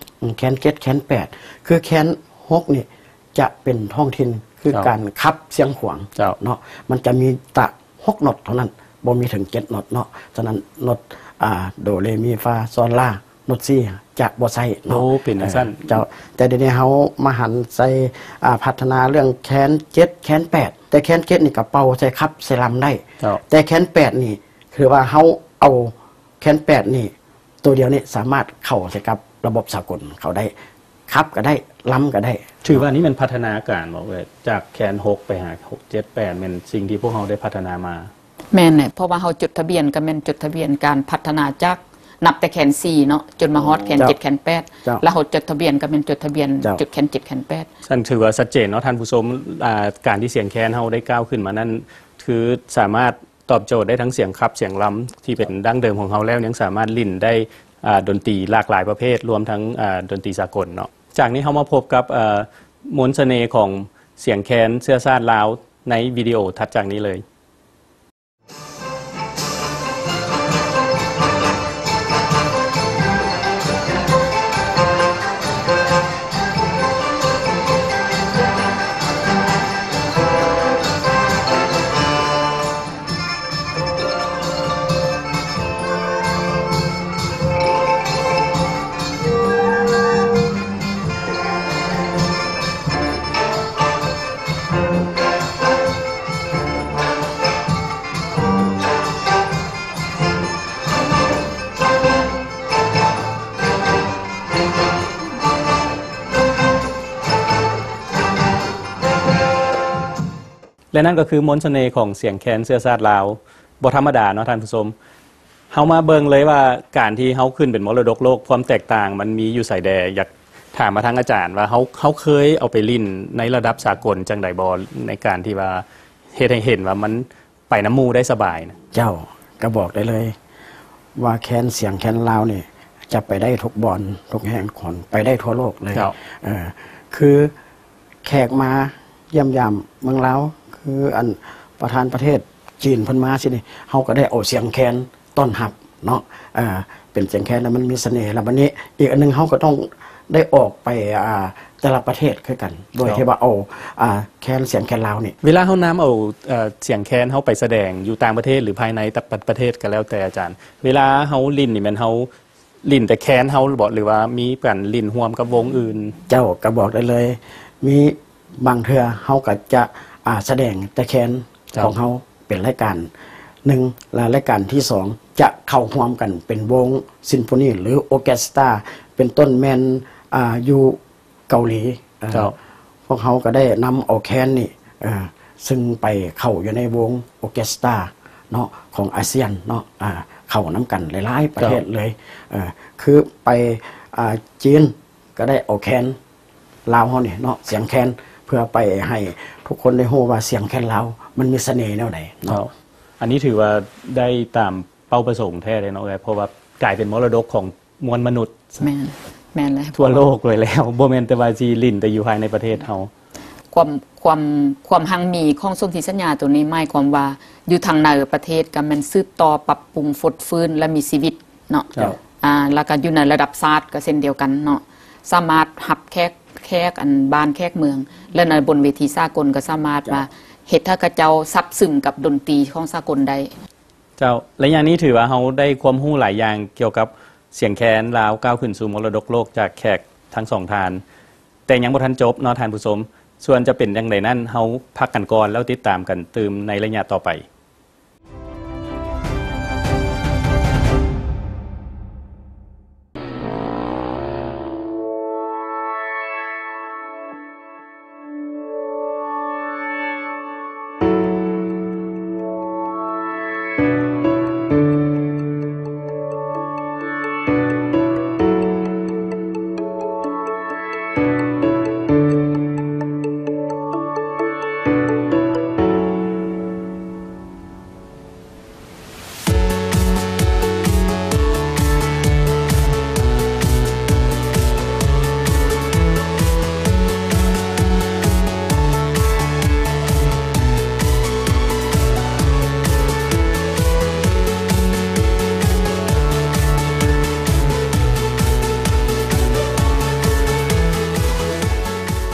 ແຄນເຈັດ ແຄນແປດ. ຄືແຄນຫົກນີ້ຈະເປັນທ້ອງຖິ່ນ ຄື ເຈົ້າ ການຂັບສຽງຂວາງ ເຈົ້າ ເນາະ ມັນຈະມີແຕ່ ຫົກໂນດເທົ່ານັ້ນ ບໍ່ມີເຖິງເຈັດໂນດເນາະ. ສະນັ້ນໂນດ ອ່າ ໂດ ເຣ ມີ ຟາ ຊອນ ລາ ໂນດ ຊີ ຈະບໍ່ໃຊ້ເນາະ. ໂອ້ ເປັນຈັ່ງຊັ້ນ ເອີ ເຈົ້າ. ແຕ່ດຽວນີ້ເຮົາມາຫັນໃສ່ ອ່າ ພັດທະນາເລື່ອງແຄນເຈັດ ແຄນແປດ ແຕ່ແຄນເຈັດນີ້ກໍເປົ່າໃສ່ຂັບໃສ່ລຳໄດ້ ເຈົ້າ ແຕ່ແຄນແປດນີ້ຄືວ່າເຮົາເອົາ ແຄນແປດນີ້ ໂຕດຽວນີ້ສາມາດເຂົ້າໃສ່ກັບລະບົບສາກົນເຂົາໄດ້ ຂັບກໍໄດ້ ລຳກໍໄດ້. ຖືວ່ານີ້ແມ່ນພັດທະນາການບໍ່ເອີຍ? ຈາກແຄນຫົກໄປຫາຫົກ ເຈັດ ແປດ ແມ່ນສິ່ງທີ່ພວກເຮົາໄດ້ພັດທະນາມາ. ແມ່ນແຫຼະ ເພາະວ່າເຮົາຈົດທະບຽນກໍແມ່ນຈົດທະບຽນການພັດທະນາຈາກ ນັບແຕ່ແຄນສີ່ເນາະ ຈົນມາຮອດແຄນເຈັດ ເຈົ້າ ແຄນແປດ ເຈົ້າ ແລ້ວເຮົາຈົດທະບຽນກໍແມ່ນຈົດທະບຽນ ເຈົ້າ ຈຸດແຄນເຈັດ ແຄນແປດ. ຊັ້ນຖືວ່າຊັດເຈນເນາະທ່ານຜູ້ຊົມ ອ່າ ການທີ່ສຽງແຄນເຮົາໄດ້ກ້າວຂຶ້ນມານັ້ນ ຄືສາມາດຕອບໂຈດໄດ້ທັງສຽງຂັບສຽງລຳທີ່ເປັນດັ້ງເດີມຂອງເຮົາແລ້ວ ຍັງສາມາດຫຼິ້ນໄດ້ ອ່າ ດົນຕີຫຼາກຫຼາຍປະເພດ ລວມທັງ ອ່າ ດົນຕີສາກົນເນາະ. ຈາກນີ້ເຮົາມາພົບກັບ ເອີ ມົນສະເໜ່ຂອງສຽງແຄນເຊື້ອຊາດລາວໃນວິດີໂອຖັດຈາກນີ້ເລີຍ. ແລະ ນັ້ນກໍຄືມົນສະເໜ່ຂອງສຽງແຄນເຊື້ອຊາດລາວ ບໍ່ທຳມະດາເນາະທ່ານຜູ້ຊົມ. ເຮົາມາເບິ່ງເລີຍວ່າການທີ່ເຮົາຂຶ້ນເປັນມໍລະດົກໂລກ ຄວາມແຕກຕ່າງມັນມີຢູ່ໃສແດ່? ຢາກຖາມມາທາງອາຈານວ່າ ເຮົາ ເຮົາເຄີຍເອົາໄປຫຼິ້ນໃນລະດັບສາກົນຈັ່ງໃດບໍ່ ໃນການທີ່ວ່າເຮັດໃຫ້ເຫັນວ່າມັນ ໄປນຳໝູ່ໄດ້ສະບາຍນະ. ເຈົ້າ ກໍບອກໄດ້ເລີຍວ່າແຄນສຽງແຄນລາວນີ້ ຈະໄປໄດ້ທຸກບ່ອນທຸກແຫ່ງ ຂອງ ໄປໄດ້ທົ່ວໂລກເລີຍ. ເຈົ້າ ເອີ ຄືແຂກມາຢ້ຽມຢາມເມືອງລາວ ຄືອັນປະທານປະເທດຈີນເພິ່ນມາຊີ້ນີ້ ເຮົາກໍໄດ້ເອົາສຽງແຄນ ຕ້ອນຮັບເນາະ ເປັນສຽງແຄນແລ້ວມັນມີສະເໜ່. ແລ້ວບັດນີ້ອີກອັນໜຶ່ງ ເຮົາກໍຕ້ອງໄດ້ອອກໄປ ອ່າ ແຕ່ລະປະເທດຄືກັນ ໂດຍທີ່ວ່າເອົາ ອ່າ ແຄນສຽງແຄນລາວນີ້. ເວລາເຮົານຳເອົາ ເອີ ສຽງແຄນເຮົາໄປສະແດງຢູ່ຕ່າງປະເທດ ຫຼື ພາຍໃນປະ ປະເທດກໍແລ້ວແຕ່ອາຈານ, ເວລາເຮົາຫຼິ້ນນີ້ແມ່ນເຮົາຫຼິ້ນແຕ່ແຄນເຮົາບໍ ຫຼືວ່າມີການຫຼິ້ນຮ່ວມກັບວົງອື່ນ? ເຈົ້າ ກໍບອກໄດ້ເລີຍ ມີ ບາງເທື່ອເຮົາກໍຈະ ອ່າ ສະແດງແຕ່ແຄນ ເຈົ້າ ຂອງເຮົາເປັນລາຍການໜຶ່ງ ແລະ ລາຍການທີສອງຈະເຂົ້າຮ່ວມກັນເປັນວົງຊິມໂຟນີ ຫຼື ໂອເຄສຕາ ເປັນຕົ້ນແມ່ນ ອ່າ ຢູ່ເກົາຫຼີ. ເອີ ເຈົ້າ ພວກເຮົາກໍໄດ້ນຳເອົາແຄນນີ້ ເອີ ຊຶ່ງໄປເຂົ້າຢູ່ໃນວົງໂອເຄສຕາເນາະ ຂອງອາຊຽນເນາະ ອ່າ ເຂົ້ານຳກັນຫຼາຍໆປະເທດເລີຍ. ເຈົ້າ ເອີ ຄືໄປ ອ່າ ຈີນ ກໍໄດ້ເອົາແຄນລາວເຮົານີ້ເນາະ ສຽງແຄນ ເພື່ອໄປໃຫ້ທຸກຄົນໄດ້ຮູ້ວ່າສຽງແຄນລາວມັນມີສະເໜ່ແນວໃດເນາະ. ເຈົ້າ ອັນນີ້ຖືວ່າໄດ້ຕາມເປົ້າປະສົງແທ້ເລີຍເນາະ ເພາະວ່າກາຍເປັນມໍລະດົກຂອງມວນມະນຸດ ແມ່ນ ແມ່ນແລ້ວ ທົ່ວໂລກເລີຍແລ້ວ ບໍ່ແມ່ນແຕ່ວ່າຊິຫຼິ້ນແຕ່ຢູ່ພາຍໃນປະເທດເຮົາ. ຄວາມ ຄວາມ ຄວາມຮັ່ງມີຂອງສົນທິສັນຍາໂຕນີ້ ໝາຍຄວາມວ່າຢູ່ທາງໃນປະເທດກໍແມ່ນສືບຕໍ່ປັບປຸງຟົດຟື້ນ ແລະ ມີຊີວິດເນາະ. ເຈົ້າ ອ່າ ແລ້ວກໍຢູ່ໃນລະດັບຊາດກໍເຊັ່ນດຽວກັນເນາະ ສາມາດຮັບແຂກ ແຂກອັນບ້ານແຂກເມືອງ ແລະ ໃນບົນເວທີສາກົນກໍສາມາດວ່າ ເຈົ້າ ເຮັດໃຫ້ເຂົາເຈົ້າຊັບຊຶມກັບດົນຕີຂອງສາກົນໄດ້. ເຈົ້າ ໄລຍະນີ້ຖືວ່າເຮົາໄດ້ຄວາມຮູ້ຫຼາຍຢ່າງກ່ຽວກັບສຽງແຄນລາວກ້າວຂຶ້ນສູ່ມໍລະດົກໂລກຈາກແຂກທັງສອງທ່ານ. ແຕ່ຍັງບໍ່ທັນຈົບເນາະທ່ານຜູ້ຊົມ, ສ່ວນຈະເປັນຈັ່ງໃດນັ້ນ ເຮົາພັກກັນກ່ອນ ແລ້ວຕິດຕາມກັນຕື່ມໃນໄລຍະຕໍ່ໄປ.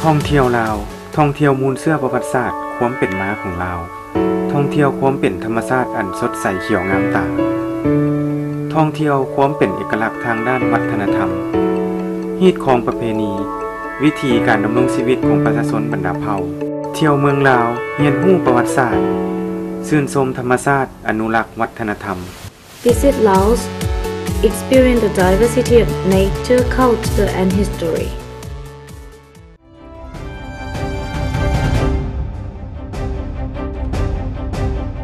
ທ່ອງທ່ຽວລາວ, ທ່ອງທ່ຽວມູນເຊື້ອປະຫວັດສາດຄວາມເປັນມາຂອງລາວ. ທ່ອງທ່ຽວຄວາມເປັນທຳມະຊາດອັນສົດໃສຂຽວງາມຕາ. ທ່ອງທ່ຽວຄວາມເປັນເອກະລັກທາງດ້ານວັດທະນະທຳ, ຮີດຄອງປະເພນີ, ວິຖີການດຳລົງຊີວິດຂອງປະຊາຊົນບັນດາເຜົ່າ. ທ່ຽວເມືອງລາວ, ຮຽນຮູ້ປະຫວັດສາດ, ຊື່ນຊົມທຳມະຊາດ, ອະນຸລັກວັດທະນະທຳ. Visit Laos, Experience the diversity of nature, culture and history.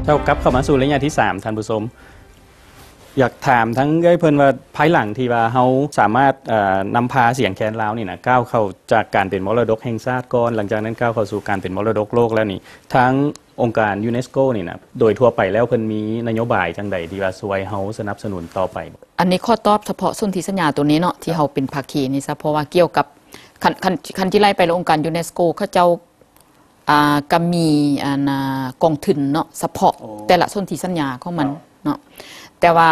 ເຈົ້າ ກັບເຂົ້າມາສູ່ໄລຍະທີສາມ ທ່ານຜູ້ຊົມ. ຢາກຖາມທາງເອື້ອຍເພິ່ນວ່າ ພາຍຫຼັງທີ່ວ່າເຮົາສາມາດ ເອີ ນຳພາສຽງແຄນລາວນີ້ນະ ກ້າວເຂົ້າຈາກການເປັນມໍລະດົກແຫ່ງຊາດກ່ອນ ຫຼັງຈາກນັ້ນກ້າວເຂົ້າສູ່ການເປັນມໍລະດົກໂລກແລ້ວນີ້ ທາງອົງການຢູເນສໂກນີ້ນະ ໂດຍທົ່ວໄປແລ້ວເພິ່ນມີນະໂຍບາຍຈັ່ງໃດທີ່ວ່າຊ່ວຍເຮົາສະໜັບສະໜູນຕໍ່ໄປ? ອັນນີ້ຂໍຕອບສະເພາະສົນທິສັນຍາໂຕນີ້ເນາະ ທີ່ເຮົາເປັນພາຄີນີ້ຊະ ເພາະວ່າກ່ຽວກັບ ຄັນ ຄັນ ຄັນຊິໄລ່ໄປແລ້ວ ອົງການຢູເນສໂກເຂົາເຈົ້າ ອ່າ ກະມີ ອັນ ອ່າ ກອງທຶນເນາະ ສະເພາະ ໂອ້ ແຕ່ລະສົນທິສັນຍາຂອງມັນ ເຈົ້າ ເນາະ ແຕ່ວ່າ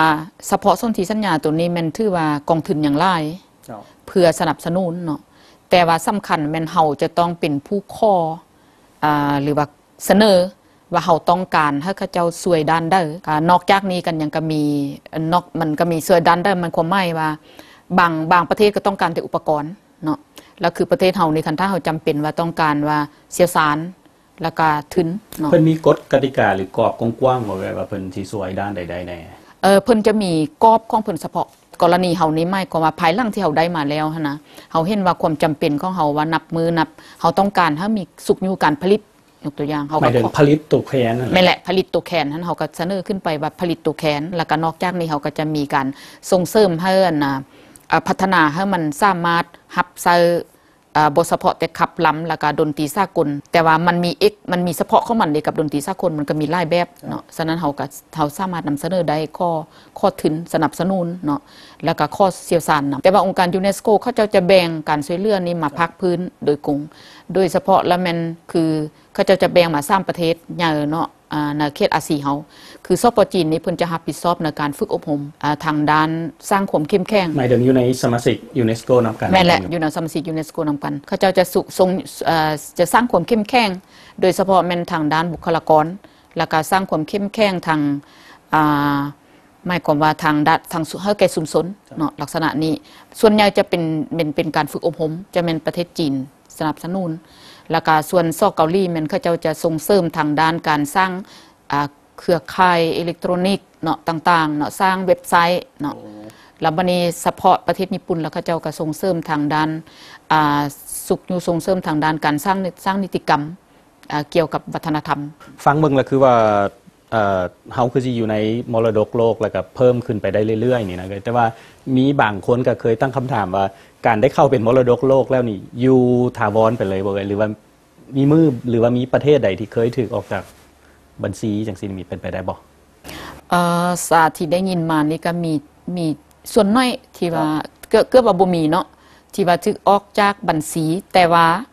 ສະເພາະສົນທິສັນຍາໂຕນີ້ແມ່ນຖືວ່າກອງທຶນຍັງຫຼາຍ ເຈົ້າ ເພື່ອສະໜັບສະໜູນເນາະ ແຕ່ວ່າສຳຄັນແມ່ນເຮົາຈະຕ້ອງເປັນຜູ້ຂໍ ອ່າ ຫຼືວ່າສະເໜີວ່າເຮົາຕ້ອງການໃຫ້ເຂົາເຈົ້າຊ່ວຍດ້ານໃດ. ອ່າ ນອກຈາກນີ້ກໍຍັງກະມີ ນອກ ມັນກະມີຊ່ວຍດ້ານໃດ ມັນຄວາມໝາຍວ່າບາງ ບາງປະເທດກໍຕ້ອງການແຕ່ອຸປະກອນ ເນາະ ແລ້ວຄືປະເທດເຮົານີ້ ຄັນຖ້າເຮົາຈຳເປັນວ່າຕ້ອງການວ່າຊ່ຽວຊານ ແລ້ວກະທຶນເນາະ. ເພິ່ນມີກົດກະຕິກາ ຫຼື ກອບກວ້າງໆບໍ່ ແບບວ່າເພິ່ນຊິຊ່ວຍດ້ານໃດໆແດ່? ເອີ ເພິ່ນຈະມີກອບຂອງເພິ່ນສະເພາະ. ກໍລະນີເຮົານີ້ໝາຍຄວາມວ່າ ພາຍຫຼັງທີ່ເຮົາໄດ້ມາແລ້ວຫັ້ນນະ ເຮົາເຫັນວ່າຄວາມຈຳເປັນຂອງເຮົາວ່າ ນັບມື້ນັບ ເຮົາຕ້ອງການໃຫ້ມີຊຸກຍູ້ການຜະລິດ ຍົກຕົວຢ່າງ ເຮົາກໍ ໝາຍເຖິງຜະລິດໂຕແຄນຫັ້ນແຫຼະ. ແມ່ນແຫຼະ ຜະລິດໂຕແຄນຫັ້ນ ເຮົາກໍສະເໜີຂຶ້ນໄປວ່າຜະລິດໂຕແຄນ ແລ້ວກໍນອກຈາກນີ້ເຮົາກໍຈະມີການສົ່ງເສີມໃຫ້ອັນນະ ເອີ ພັດທະນາໃຫ້ມັນສາມາດຮັບໃຊ້ ເອີ ບໍ່ສະເພາະແຕ່ຂັບລຳ ແລ້ວກໍດົນຕີສາກົນ ແຕ່ວ່າມັນມີເອກ ມັນມີສະເພາະຂອງມັນເດ້ ກັບດົນຕີສາກົນ ມັນກໍມີຫຼາຍແບບເນາະ. ສະນັ້ນເຮົາກໍ ເຮົາສາມາດນຳສະເໜີໄດ້ ຂໍ ຂໍທຶນສະໜັບສະໜູນເນາະ ແລ້ວກໍຂໍຊ່ຽວຊານນຳ. ແຕ່ວ່າອົງການຢູເນສໂກເຂົາເຈົ້າຈະແບ່ງການຊ່ວຍເຫຼືອນີ້ມາພາກພື້ນໂດຍກົງ ໂດຍສະເພາະລະແມ່ນຄື ເຂົາເຈົ້າຈະແບ່ງມາສາມປະເທດໃຫຍ່ເນາະ ອ່າ ໃນເຂດອາຊີເຮົາ ຄື ສປ ຈີນນີ້ ເພິ່ນຈະຮັບຜິດຊອບໃນການຝຶກອົບຮົມ ອ່າ ທາງດ້ານສ້າງຄວາມເຂັ້ມແຂງ. ໝາຍເຖິງຢູ່ໃນສະມາຊິກຢູເນສໂກນຳກັນ? ແມ່ນແຫຼະ ຢູ່ໃນສະມາຊິກຢູເນສໂກນຳກັນ ເຂົາເຈົ້າຈະຊຸ ສົ່ງ ເອີ ຈະສ້າງຄວາມເຂັ້ມແຂງ ໂດຍສະເພາະແມ່ນທາງດ້ານບຸກຄະລາກອນ ແລ້ວກະສ້າງຄວາມເຂັ້ມແຂງທາງ ອ່າ ໝາຍຄວາມວ່າທາງດ້ານ ທາງ ໃຫ້ແກ່ຊຸມຊົນເນາະ ລັກສະນະນີ້. ສ່ວນໃຫຍ່ຈະເປັນ ເປັນ ເປັນການຝຶກອົບຮົມ ຈະແມ່ນປະເທດຈີນ ສະໜັບສະໜູນ ແລ້ວກະສ່ວນ ສ ເກົາຫຼີ ແມ່ນເຂົາເຈົ້າຈະສົ່ງເສີມທາງດ້ານການສ້າງ ອ່າ ເຄືອຂ່າຍເອເລັກໂຕຣນິກເນາະ ຕ່າງໆເນາະ ສ້າງເວັບໄຊເນາະ. ແລ້ວບາດນີ້ສະເພາະປະເທດຍີ່ປຸ່ນ ແລ້ວເຂົາເຈົ້າກໍສົ່ງເສີມທາງດ້ານ ອ່າ ຊຸກຍູ້ສົ່ງເສີມທາງດ້ານການສ້າງ ສ້າງນິຕິກຳ ອ່າ ກ່ຽວກັບວັດທະນະທຳ. ຟັງເບິ່ງແລ້ວຄືວ່າ ເອີ ເຮົາຄືຊິຢູ່ໃນມໍລະດົກໂລກ ແລ້ວກໍເພີ່ມຂຶ້ນໄປໄດ້ເລື້ອຍໆນີ້ນະ ແຕ່ວ່າມີບາງຄົນກໍເຄີຍຕັ້ງຄຳຖາມວ່າ ການໄດ້ເຂົ້າເປັນມໍລະດົກໂລກແລ້ວນີ້ ຢູ່ຖາວອນໄປເລີຍບໍ່ເອີຍ ຫຼືວ່າມີມື້ ຫຼືວ່າມີປະເທດໃດທີ່ເຄີຍຖືກອອກຈາກບັນຊີຈັ່ງຊີ້ ມີເປັນໄປໄດ້ບໍ່? ເອີ ສາທີ່ໄດ້ຍິນມານີ້ກໍມີ ມີສ່ວນໜ້ອຍທີ່ວ່າ ເກືອບ ເກືອບວ່າບໍ່ມີເນາະ ທີ່ວ່າຖືກອອກຈາກບັນຊີ ແຕ່ວ່າ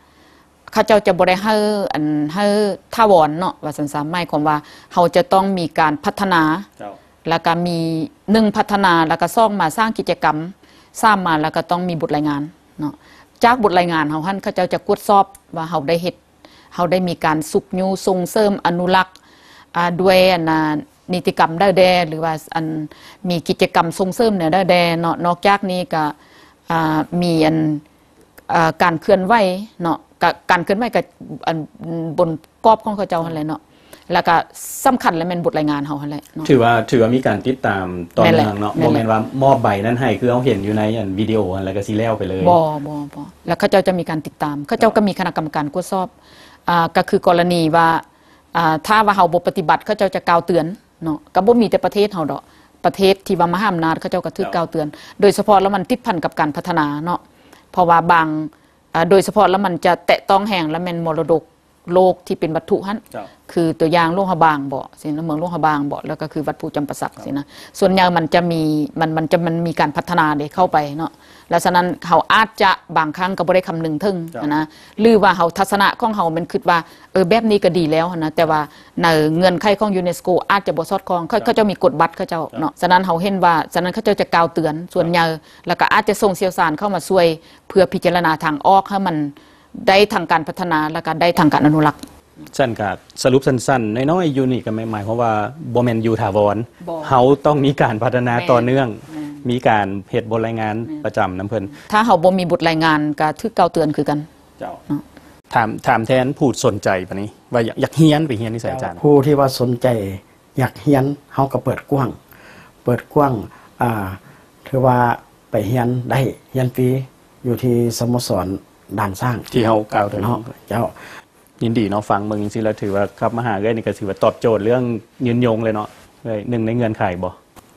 ເຂົາເຈົ້າຈະບໍ່ໄດ້ໃຫ້ ອັນ ໃຫ້ຖາວອນເນາະ ວ່າຊັ້ນຊະ ໝາຍຄວາມວ່າເຮົາຈະຕ້ອງມີການພັດທະນາ ເຈົ້າ ແລ້ວກະມີ ໜຶ່ງ ພັດທະນາ ແລ້ວກະ ສອງ ມາສ້າງກິດຈະກຳ ສາມ ມາ ແລ້ວກະຕ້ອງມີບົດລາຍງານເນາະ. ຈາກບົດລາຍງານເຮົາຫັ້ນ ເຂົາເຈົ້າຈະກວດສອບວ່າເຮົາໄດ້ເຮັດ ເຮົາໄດ້ມີການຊຸກຍູ້ສົ່ງເສີມອະນຸລັກ ອ່າ ດ້ວຍ ອັນ ນິຕິກຳໃດແດ່ ຫຼືວ່າ ອັນ ມີກິດຈະກຳສົ່ງເສີມແນວໃດແດ່ເນາະ. ນອກຈາກນີ້ກະ ອ່າ ມີ ອັນ ເອີ ການເຄື່ອນໄຫວເນາະ ກະ ການເຄື່ອນໄຫວກະ ອັນ ບົນກອບຂອງເຂົາເຈົ້າຫັ້ນແຫຼະເນາະ ແລ້ວກະສຳຄັນລະແມ່ນບົດລາຍງານເຮົາຫັ້ນແຫຼະເນາະ. ຖືວ່າ ຖືວ່າມີການຕິດຕາມຕໍ່ເນື່ອງເນາະ ແມ່ນແຫຼະ ບໍ່ແມ່ນວ່າມອບໃບນັ້ນໃຫ້ ຄືເຮົາເຫັນຢູ່ໃນ ອັນ ວິດີໂອຫັ້ນ ແລ້ວກະຊິແລ້ວໄປເລີຍ. ບໍ່ ບໍ່ ບໍ່ ແລ້ວເຂົາເຈົ້າຈະມີການຕິດຕາມ ເຂົາເຈົ້າກະມີຄະນະກຳມະການກວດສອບ ອ່າ ກະຄືກໍລະນີວ່າ ອ່າ ຖ້າວ່າເຮົາບໍ່ປະຕິບັດ ເຂົາເຈົ້າຈະກ່າວເຕືອນ ເນາະ ກໍບໍ່ມີແຕ່ປະເທດເຮົາດອກ ປະເທດທີ່ວ່າມະຫາອຳນາດ ເຂົາເຈົ້າກໍຖືກກ່າວເຕືອນ ໂດຍສະເພາະແລ້ວມັນຕິດພັນກັບການພັດທະນາເນາະ ເພາະວ່າບາງ ອ່າ ໂດຍສະເພາະແລ້ວມັນຈະແຕະຕ້ອງແຮງ ແລ້ວແມ່ນມໍລະດົກໂລກທີ່ເປັນວັດຖຸຫັ້ນ ເຈົ້າ ຄືຕົວຢ່າງຫຼວງພະບາງບໍ ຊີ້ນະ ເມືອງຫຼວງພະບາງບໍ ແລ້ວກໍຄືວັດພູຈຳປາສັກ ເຈົ້າ ຊີ້ນະ ສ່ວນໃຫຍ່ມັນຈະມີ ມັນ ມັນຈະ ມັນມີການພັດທະນາເດ້ເຂົ້າໄປເນາະ ແລ້ວສະນັ້ນເຮົາອາດຈະບາງຄັ້ງກໍບໍ່ໄດ້ຄຳນຶງເຖິງ ເຈົ້າ ຫັ້ນນະ ຫຼືວ່າເຮົາ ທັດສະນະຂອງເຮົາແມ່ນຄິດວ່າ ເອີ ແບບນີ້ກໍດີແລ້ວຫັ້ນນະ ແຕ່ວ່າໃນເງື່ອນໄຂຂອງຢູເນສໂກອາດຈະບໍ່ສອດຄ່ອງ ເຂົາ ເຂົາເຈົ້າມີກົດບັດເຂົາເຈົ້າເນາະ ສະນັ້ນເຮົາເຫັນວ່າ ສະນັ້ນເຂົາເຈົ້າຈະກ່າວເຕືອນສ່ວນໃຫຍ່ ແລ້ວກໍອາດຈະສົ່ງຊ່ຽວຊານເຂົ້າມາຊ່ວຍ ເພື່ອພິຈາລະນາທາງອອກໃຫ້ມັນໄດ້ທັງການພັດທະນາ ແລ້ວກໍໄດ້ທັງການອະນຸລັກ. ຊັ້ນກໍສະຫຼຸບສັ້ນໆ ນ້ອຍໆ ຢູ່ນີ້ກໍໝາຍຄວາມວ່າບໍ່ແມ່ນຢູ່ຖາວອນ ບໍ່ ເຮົາຕ້ອງມີການພັດທະນາຕໍ່ເນື່ອງ ແມ່ນ ມີການເຮັດບົດລາຍງານປະຈຳນຳເພິ່ນ ຖ້າເຮົາບໍ່ມີບົດລາຍງານກໍຖືກກ່າວເຕືອນຄືກັນ. ເຈົ້າ ເນາະ ຖາມ ຖາມແທນຜູ້ສົນໃຈບາດນີ້ ວ່າຢາກ ຢາກຮຽນ ໄປຮຽນຢູ່ໃສອາຈານ? ຜູ້ທີ່ວ່າສົນໃຈຢາກຮຽນ ເຮົາກໍເປີດກວ້າງ ເປີດກວ້າງ ອ່າ ຄືວ່າໄປຮຽນໄດ້ ຮຽນຟຣີຢູ່ທີ່ສະໂມສອນດ່ານຊ້າງ ທີ່ເຮົາກ່າວເຖິງເນາະ. ເຈົ້າ ຍິນດີເນາະ ຟັງເບິ່ງຈັ່ງຊີ້ແລ້ວ ຖືວ່າກັບມາຫາເອື້ອຍນີ້ກໍຖືວ່າຕອບໂຈດເລື່ອງຍືນຍົງເລີຍເນາະເອື້ອຍ ໜຶ່ງໃນເງື່ອນໄຂບໍ່?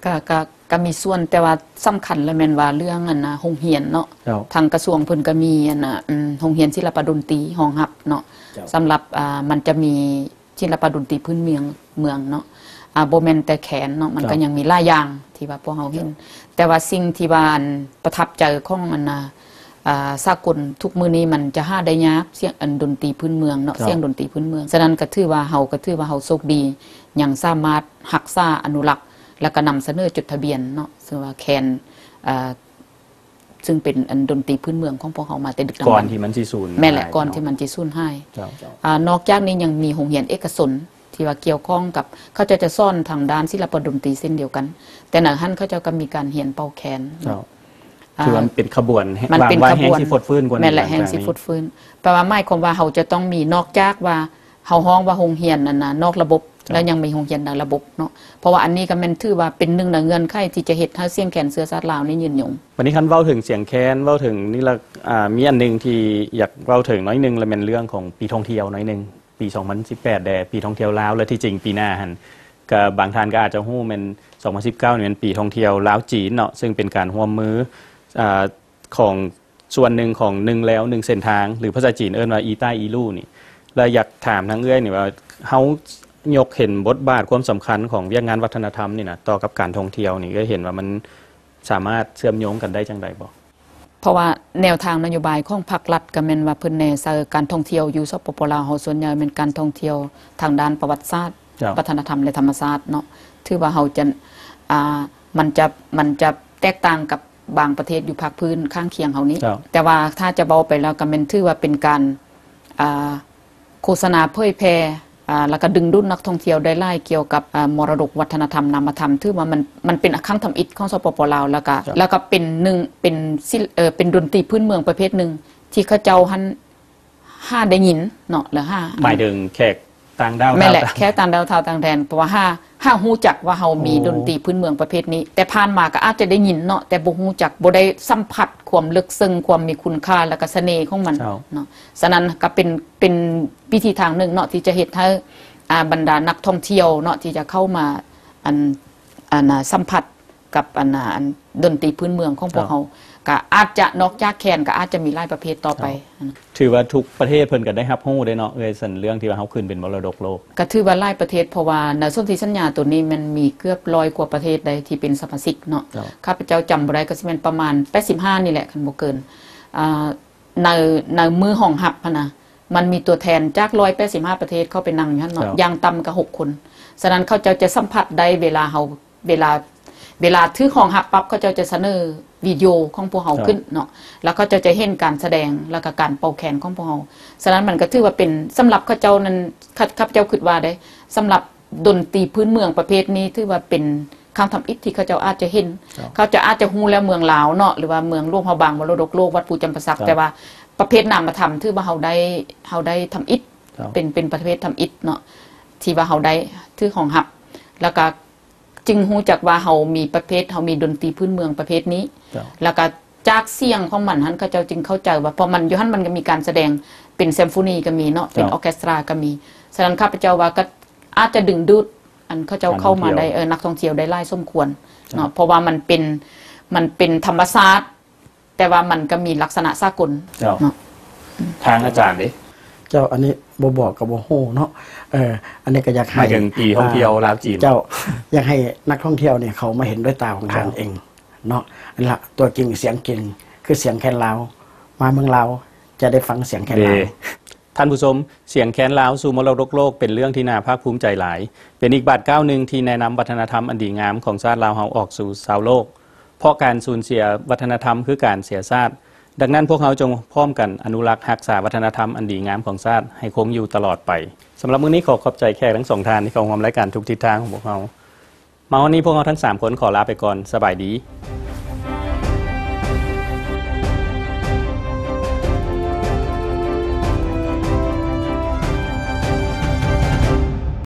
ກະ ກະ ກະມີສ່ວນ ແຕ່ວ່າສຳຄັນລະແມ່ນວ່າເລື່ອງອັນນ່າ ໂຮງຮຽນເນາະ. ເຈົ້າ ທາງກະຊວງເພິ່ນກະມີອັນນ່າ ອືມ ໂຮງຮຽນສິລະປະດົນຕີຮອງຮັບເນາະ. ເຈົ້າ ສຳລັບ ອ່າ ມັນຈະມີ ສິລະປະດົນຕີພື້ນເມືອງ ເມືອງເນາະ ອ່າ ບໍ່ແມ່ນແຕ່ແຄນເນາະ ມັນ ເຈົ້າ ກໍຍັງມີຫຼາຍຢ່າງທີ່ວ່າພວກເຮົາເຫັນ. ເຈົ້າ ແຕ່ວ່າສິ່ງທີ່ວ່າ ອັນ ປະທັບໃຈຂອງ ອັນນ່າ ອ່າ ສາກົນທຸກມື້ນີ້ ມັນຈະຫາໄດ້ຍາກ ສຽງ ອັນ ດົນຕີພື້ນເມືອງເນາະ. ເຈົ້າ ສຽງດົນຕີພື້ນເມືອງ. ສະນັ້ນກໍຖືວ່າເຮົາ ກໍຖືວ່າເຮົາໂຊກດີ ຍັງສາມາດຮັກສາ ອະນຸລັກ ແລ້ວກໍນຳສະເໜີຈົດທະບຽນເນາະ ເຊິ່ງວ່າແຄນ ອ່າ ຊຶ່ງເປັນອັນດົນຕີພື້ນເມືອງຂອງພວກເຮົາມາແຕ່ດຶກດຳບັນ ກ່ອນທີ່ມັນຊິສູນ ແມ່ນແຫຼະ ຫາຍ ກ່ອນເນາະ ທີ່ມັນຊິສູນຫາຍ. ເຈົ້າ ອ່າ ນອກຈາກນີ້ຍັງມີໂຮງຮຽນເອກະຊົນທີ່ວ່າກ່ຽວຂ້ອງກັບ ເຂົາເຈົ້າຈະສອນທາງດ້ານສິລະປະດົນຕີເຊັ່ນດຽວກັນ, ແຕ່ໃນຫັ້ນເຂົາເຈົ້າກໍມີການຮຽນເປົ່າແຄນ. ເຈົ້າ ອ່າ ຖືວ່າມັນເປັນຂະບວນ ມັນເປັນຂະບວນ ວາງໄວ້ແຮ່ງຊິຟົດຟື້ນກວ່ານີ້ ແມ່ນແຫຼະ ແຮ່ງຊິຟົດຟື້ນ. ແປວ່າໝາຍຄວາມວ່າເຮົາຈະຕ້ອງມີ ນອກຈາກວ່າເຮົາຮ້ອງວ່າໂຮງຮຽນອັນນ່າ ນອກລະບົບ ເຈົ້າ ແລະ ຍັງມີໂຮງຮຽນໃນລະບົບເນາະ ເພາະວ່າອັນນີ້ກໍແມ່ນຖືວ່າເປັນໜຶ່ງໃນເງື່ອນໄຂທີ່ຈະເຮັດໃຫ້ສຽງແຄນເຊື້ອຊາດລາວນີ້ຍືນຍົງ. ບັດນີ້ຄັນເວົ້າເຖິງສຽງແຄນ ເວົ້າເຖິງນີ້ລະ ອ່າ ມີອັນໜຶ່ງທີ່ຢາກເວົ້າເຖິງໜ້ອຍໜຶ່ງ ລະແມ່ນເລື່ອງຂອງປີທ່ອງທ່ຽວໜ້ອຍໜຶ່ງ ປີສອງພັນສິບແປດແດ່ ປີທ່ອງທ່ຽວລາວ ແລະ ທີ່ຈິງປີໜ້າຫັ້ນ ກໍບາງທ່ານກໍອາດຈະຮູ້ແມ່ນ ສອງພັນສິບເກົ້ານີ້ແມ່ນປີທ່ອງທ່ຽວລາວ-ຈີນເນາະ ເຊິ່ງເປັນການຮ່ວມມື ອ່າ ຂອງ ສ່ວນໜຶ່ງຂອງໜຶ່ງແລວໜຶ່ງເສັ້ນທາງ ຫຼື ພາສາຈີນເອີ້ນວ່າ ອີໃຕ້ອີລູ້ນີ້ ແລະ ຢາກຖາມທາງເອື້ອຍນີ້ວ່າ ເຮົາຍົກເຫັນບົດບາດຄວາມສຳຄັນຂອງວຽກງານວັດທະນະທຳນີ້ນະ ຕໍ່ກັບການທ່ອງທ່ຽວນີ້ ເອື້ອຍເຫັນວ່າມັນສາມາດເຊື່ອມໂຍງກັນໄດ້ຈັ່ງໃດບໍ່? ເພາະວ່າແນວທາງນະໂຍບາຍຂອງພັກລັດກໍແມ່ນວ່າເພິ່ນແນໃສ່ການທ່ອງທ່ຽວຢູ່ ສປປ ລາວ ເຮົາສ່ວນໃຫຍ່ແມ່ນການທ່ອງທ່ຽວທາງດ້ານປະຫວັດສາດ ເຈົ້າ ວັດທະນະທຳ ແລະ ທຳມະຊາດເນາະ. ຖືວ່າເຮົາຈະ ອ່າ ມັນຈະ ມັນຈະແຕກຕ່າງກັບ ບາງປະເທດຢູ່ພາກພື້ນຂ້າງຄຽງເຮົານີ້. ເຈົ້າ ແຕ່ວ່າຖ້າຈະເວົ້າໄປແລ້ວກໍແມ່ນຖືວ່າເປັນການ ອ່າ ໂຄສະນາເຜີຍແຜ່ ອ່າ ແລ້ວກໍດຶງດູດນັກທ່ອງທ່ຽວໄດ້ຫຼາຍກ່ຽວກັບ ອ່າ ມໍລະດົກວັດທະນະທຳນາມະທຳ. ຖືວ່າມັນ ມັນເປັນຄັ້ງທຳອິດຂອງ ສປປ ລາວ ແລ້ວກໍ ເຈົ້າ ແລ້ວກໍເປັນໜຶ່ງ ເປັນສິລ ເອີ ເປັນດົນຕີພື້ນເມືອງປະເພດໜຶ່ງທີ່ເຂົາເຈົ້າຫັ້ນຫາໄດ້ຍິນເນາະ ແລ້ວຫາ ໝາຍເຖິງແຂກ ຕ່າງດ້າວ ແມ່ນແຫຼະ ຊາວຕ່າງ ແຂກຕ່າງດ້າວຊາວຕ່າງແດນ ເພາະວ່າຫາ ຫາຮູ້ຈັກວ່າເຮົາມີ ໂອ້ ດົນຕີພື້ນເມືອງປະເພດນີ້ ແຕ່ຜ່ານມາກໍອາດຈະໄດ້ຍິນເນາະ ແຕ່ບໍ່ຮູ້ຈັກ ບໍ່ໄດ້ສຳຜັດຄວາມເລິກເຊິ່ງ ຄວາມມີຄຸນຄ່າ ແລ້ວກໍສະເໜ່ຂອງມັນ ເຈົ້າ ເນາະ. ສະນັ້ນກໍເປັນ ເປັນວິທີທາງໜຶ່ງເນາະ ທີ່ຈະເຮັດໃຫ້ ອ່າ ບັນດານັກທ່ອງທ່ຽວເນາະ ທີ່ຈະເຂົ້າມາ ອັນ ອັນ ສຳຜັດ ກັບອັນນ່າ ອັນດົນຕີພື້ນເມືອງຂອງພວກເຮົາ ເຈົ້າ ກໍອາດຈະ ນອກຈາກແຄນ ກໍອາດຈະມີຫຼາຍປະເພດຕໍ່ໄປ. ເຈົ້າ ຖືວ່າທຸກປະເທດເພິ່ນກໍໄດ້ຮັບຮູ້ເດ້ເນາະ ເອື້ອຍ ສັນເລື່ອງທີ່ວ່າເຮົາຂຶ້ນເປັນມໍລະດົກໂລກ ກໍຖືວ່າຫຼາຍປະເທດ ເພາະວ່າໃນສົນທິສັນຍາໂຕນີ້ແມ່ນມີເກືອບຮ້ອຍກວ່າປະເທດໃດທີ່ເປັນສະມາຊິກເນາະ. ເຈົ້າ ຂ້າພະເຈົ້າຈຳບໍ່ໄດ້ ກໍຊິແມ່ນປະມານແປດສິບຫ້ານີ້ແຫຼະ ຄັນບໍ່ເກີນ ອ່າ ໃນ ໃນມື້ຮອງຮັບຫັ້ນນະ ມັນມີຕົວແທນຈາກຮ້ອຍແປດສິບຫ້າປະເທດເຂົ້າໄປນັ່ງຢູ່ຫັ້ນເນາະ ເຈົ້າ ຢ່າງຕ່ຳກໍຫົກຄົນ. ສະນັ້ນເຂົາເຈົ້າຈະສຳຜັດໄດ້ເວລາເຮົາ ເວລາ ເວລາຖືກຮອງຮັບປັບ ເຂົາເຈົ້າຈະສະເໜີວິດີໂອຂອງພວກເຮົາ ເຈົ້າ ຂຶ້ນເນາະ ແລ້ວເຂົາເຈົ້າຈະເຫັນການສະແດງ ແລ້ວກໍການເປົ່າແຄນຂອງພວກເຮົາ. ສະນັ້ນມັນກໍຖືວ່າເປັນ ສຳລັບເຂົາເຈົ້ານັ້ນ ຂ້າ ຂ້າພະເຈົ້າຄິດວ່າເດ້ ສຳລັບດົນຕີພື້ນເມືອງປະເພດນີ້ ຖືວ່າເປັນຄັ້ງທຳອິດທີ່ເຂົາເຈົ້າອາດຈະເຫັນ ເຈົ້າ ເຂົາເຈົ້າອາດຈະຮູ້ແລ້ວເມືອງລາວເນາະ ຫຼືວ່າເມືອງຫຼວງພະບາງ ມໍລະດົກໂລກ ວັດພູຈຳປາສັກ ເຈົ້າ ແຕ່ວ່າປະເພດນາມະທຳ ຖືວ່າເຮົາໄດ້ ເຮົາໄດ້ທຳອິດ ເຈົ້າ ເປັນ ເປັນປະເພດທຳອິດເນາະ ທີ່ວ່າເຮົາໄດ້ຖືກຮອງຮັບ ແລ້ວກໍ ຈຶ່ງຮູ້ຈັກວ່າເຮົາມີປະເພດ ເຮົາມີດົນຕີພື້ນເມືອງປະເພດນີ້ ເຈົ້າ ແລ້ວກໍຈາກສຽງຂອງມັນຫັ້ນ ເຂົາເຈົ້າຈຶ່ງເຂົ້າໃຈວ່າ ເພາະມັນຢູ່ຫັ້ນມັນກໍມີການສະແດງເປັນແຊມໂຟນີກໍມີເນາະ ເຈົ້າ ເປັນອໍເຄສຕຣາກໍມີ. ສະນັ້ນຂ້າພະເຈົ້າວ່າກໍອາດຈະດຶງດູດອັນເຂົາເຈົ້າເຂົ້າມາໄດ້ ເອີ ນັກທ່ອງທ່ຽວໄດ້ຫຼາຍສົມຄວນເນາະ ເຈົ້າ ເພາະວ່າມັນເປັນ ມັນເປັນທຳມະຊາດ ແຕ່ວ່າມັນກໍມີລັກສະນະສາກົນ ເຈົ້າ ເນາະ. ທາງອາຈານເດ້? ເຈົ້າ ອັນນີ້ບໍ່ບອກກໍບໍ່ຮູ້ເນາະ. ເອີ ອັນນີ້ກໍຢາກໃຫ້ ໝາຍເຖິງປີທ່ອງທ່ຽວ ອ່າ ລາວ-ຈີນ ເຈົ້າ ຢາກໃຫ້ນັກທ່ອງທ່ຽວນີ້ເຂົ້າມາເຫັນດ້ວຍຕາຂອງທ່ານ ເຈົ້າ ເອງເນາະ. ອັນນີ້ລະຕົວຈິງສຽງຈິງ ຄືສຽງແຄນລາວ ມາເມືອງລາວຈະໄດ້ຟັງສຽງແຄນລາວ. ເດ້ ທ່ານຜູ້ຊົມ, ສຽງແຄນລາວສູ່ມໍລະດົກໂລກເປັນເລື່ອງທີ່ໜ້າພາກພູມໃຈຫຼາຍ, ເປັນອີກບາດກ້າວໜຶ່ງທີ່ແນນຳວັດທະນະທຳອັນດີງາມຂອງຊາດລາວເຮົາອອກສູ່ຊາວໂລກ. ເພາະການສູນເສຍວັດທະນະທຳຄືການເສຍຊາດ, ດັ່ງນັ້ນພວກເຮົາຈົ່ງພ້ອມກັນອະນຸລັກຮັກສາວັດທະນະທຳອັນດີງາມຂອງຊາດໃຫ້ຄົງຢູ່ຕະຫຼອດໄປ. ສຳລັບມື້ນີ້ຂໍຂອບໃຈແຂກທັງສອງທ່ານທີ່ເຂົ້າຮ່ວມລາຍການທຸກທິດທາງຂອງພວກເຮົາ. ມາຮອດນີ້ພວກເຮົາທັງສາມຄົນຂໍລາໄປກ່ອນ. ສະບາຍດີ.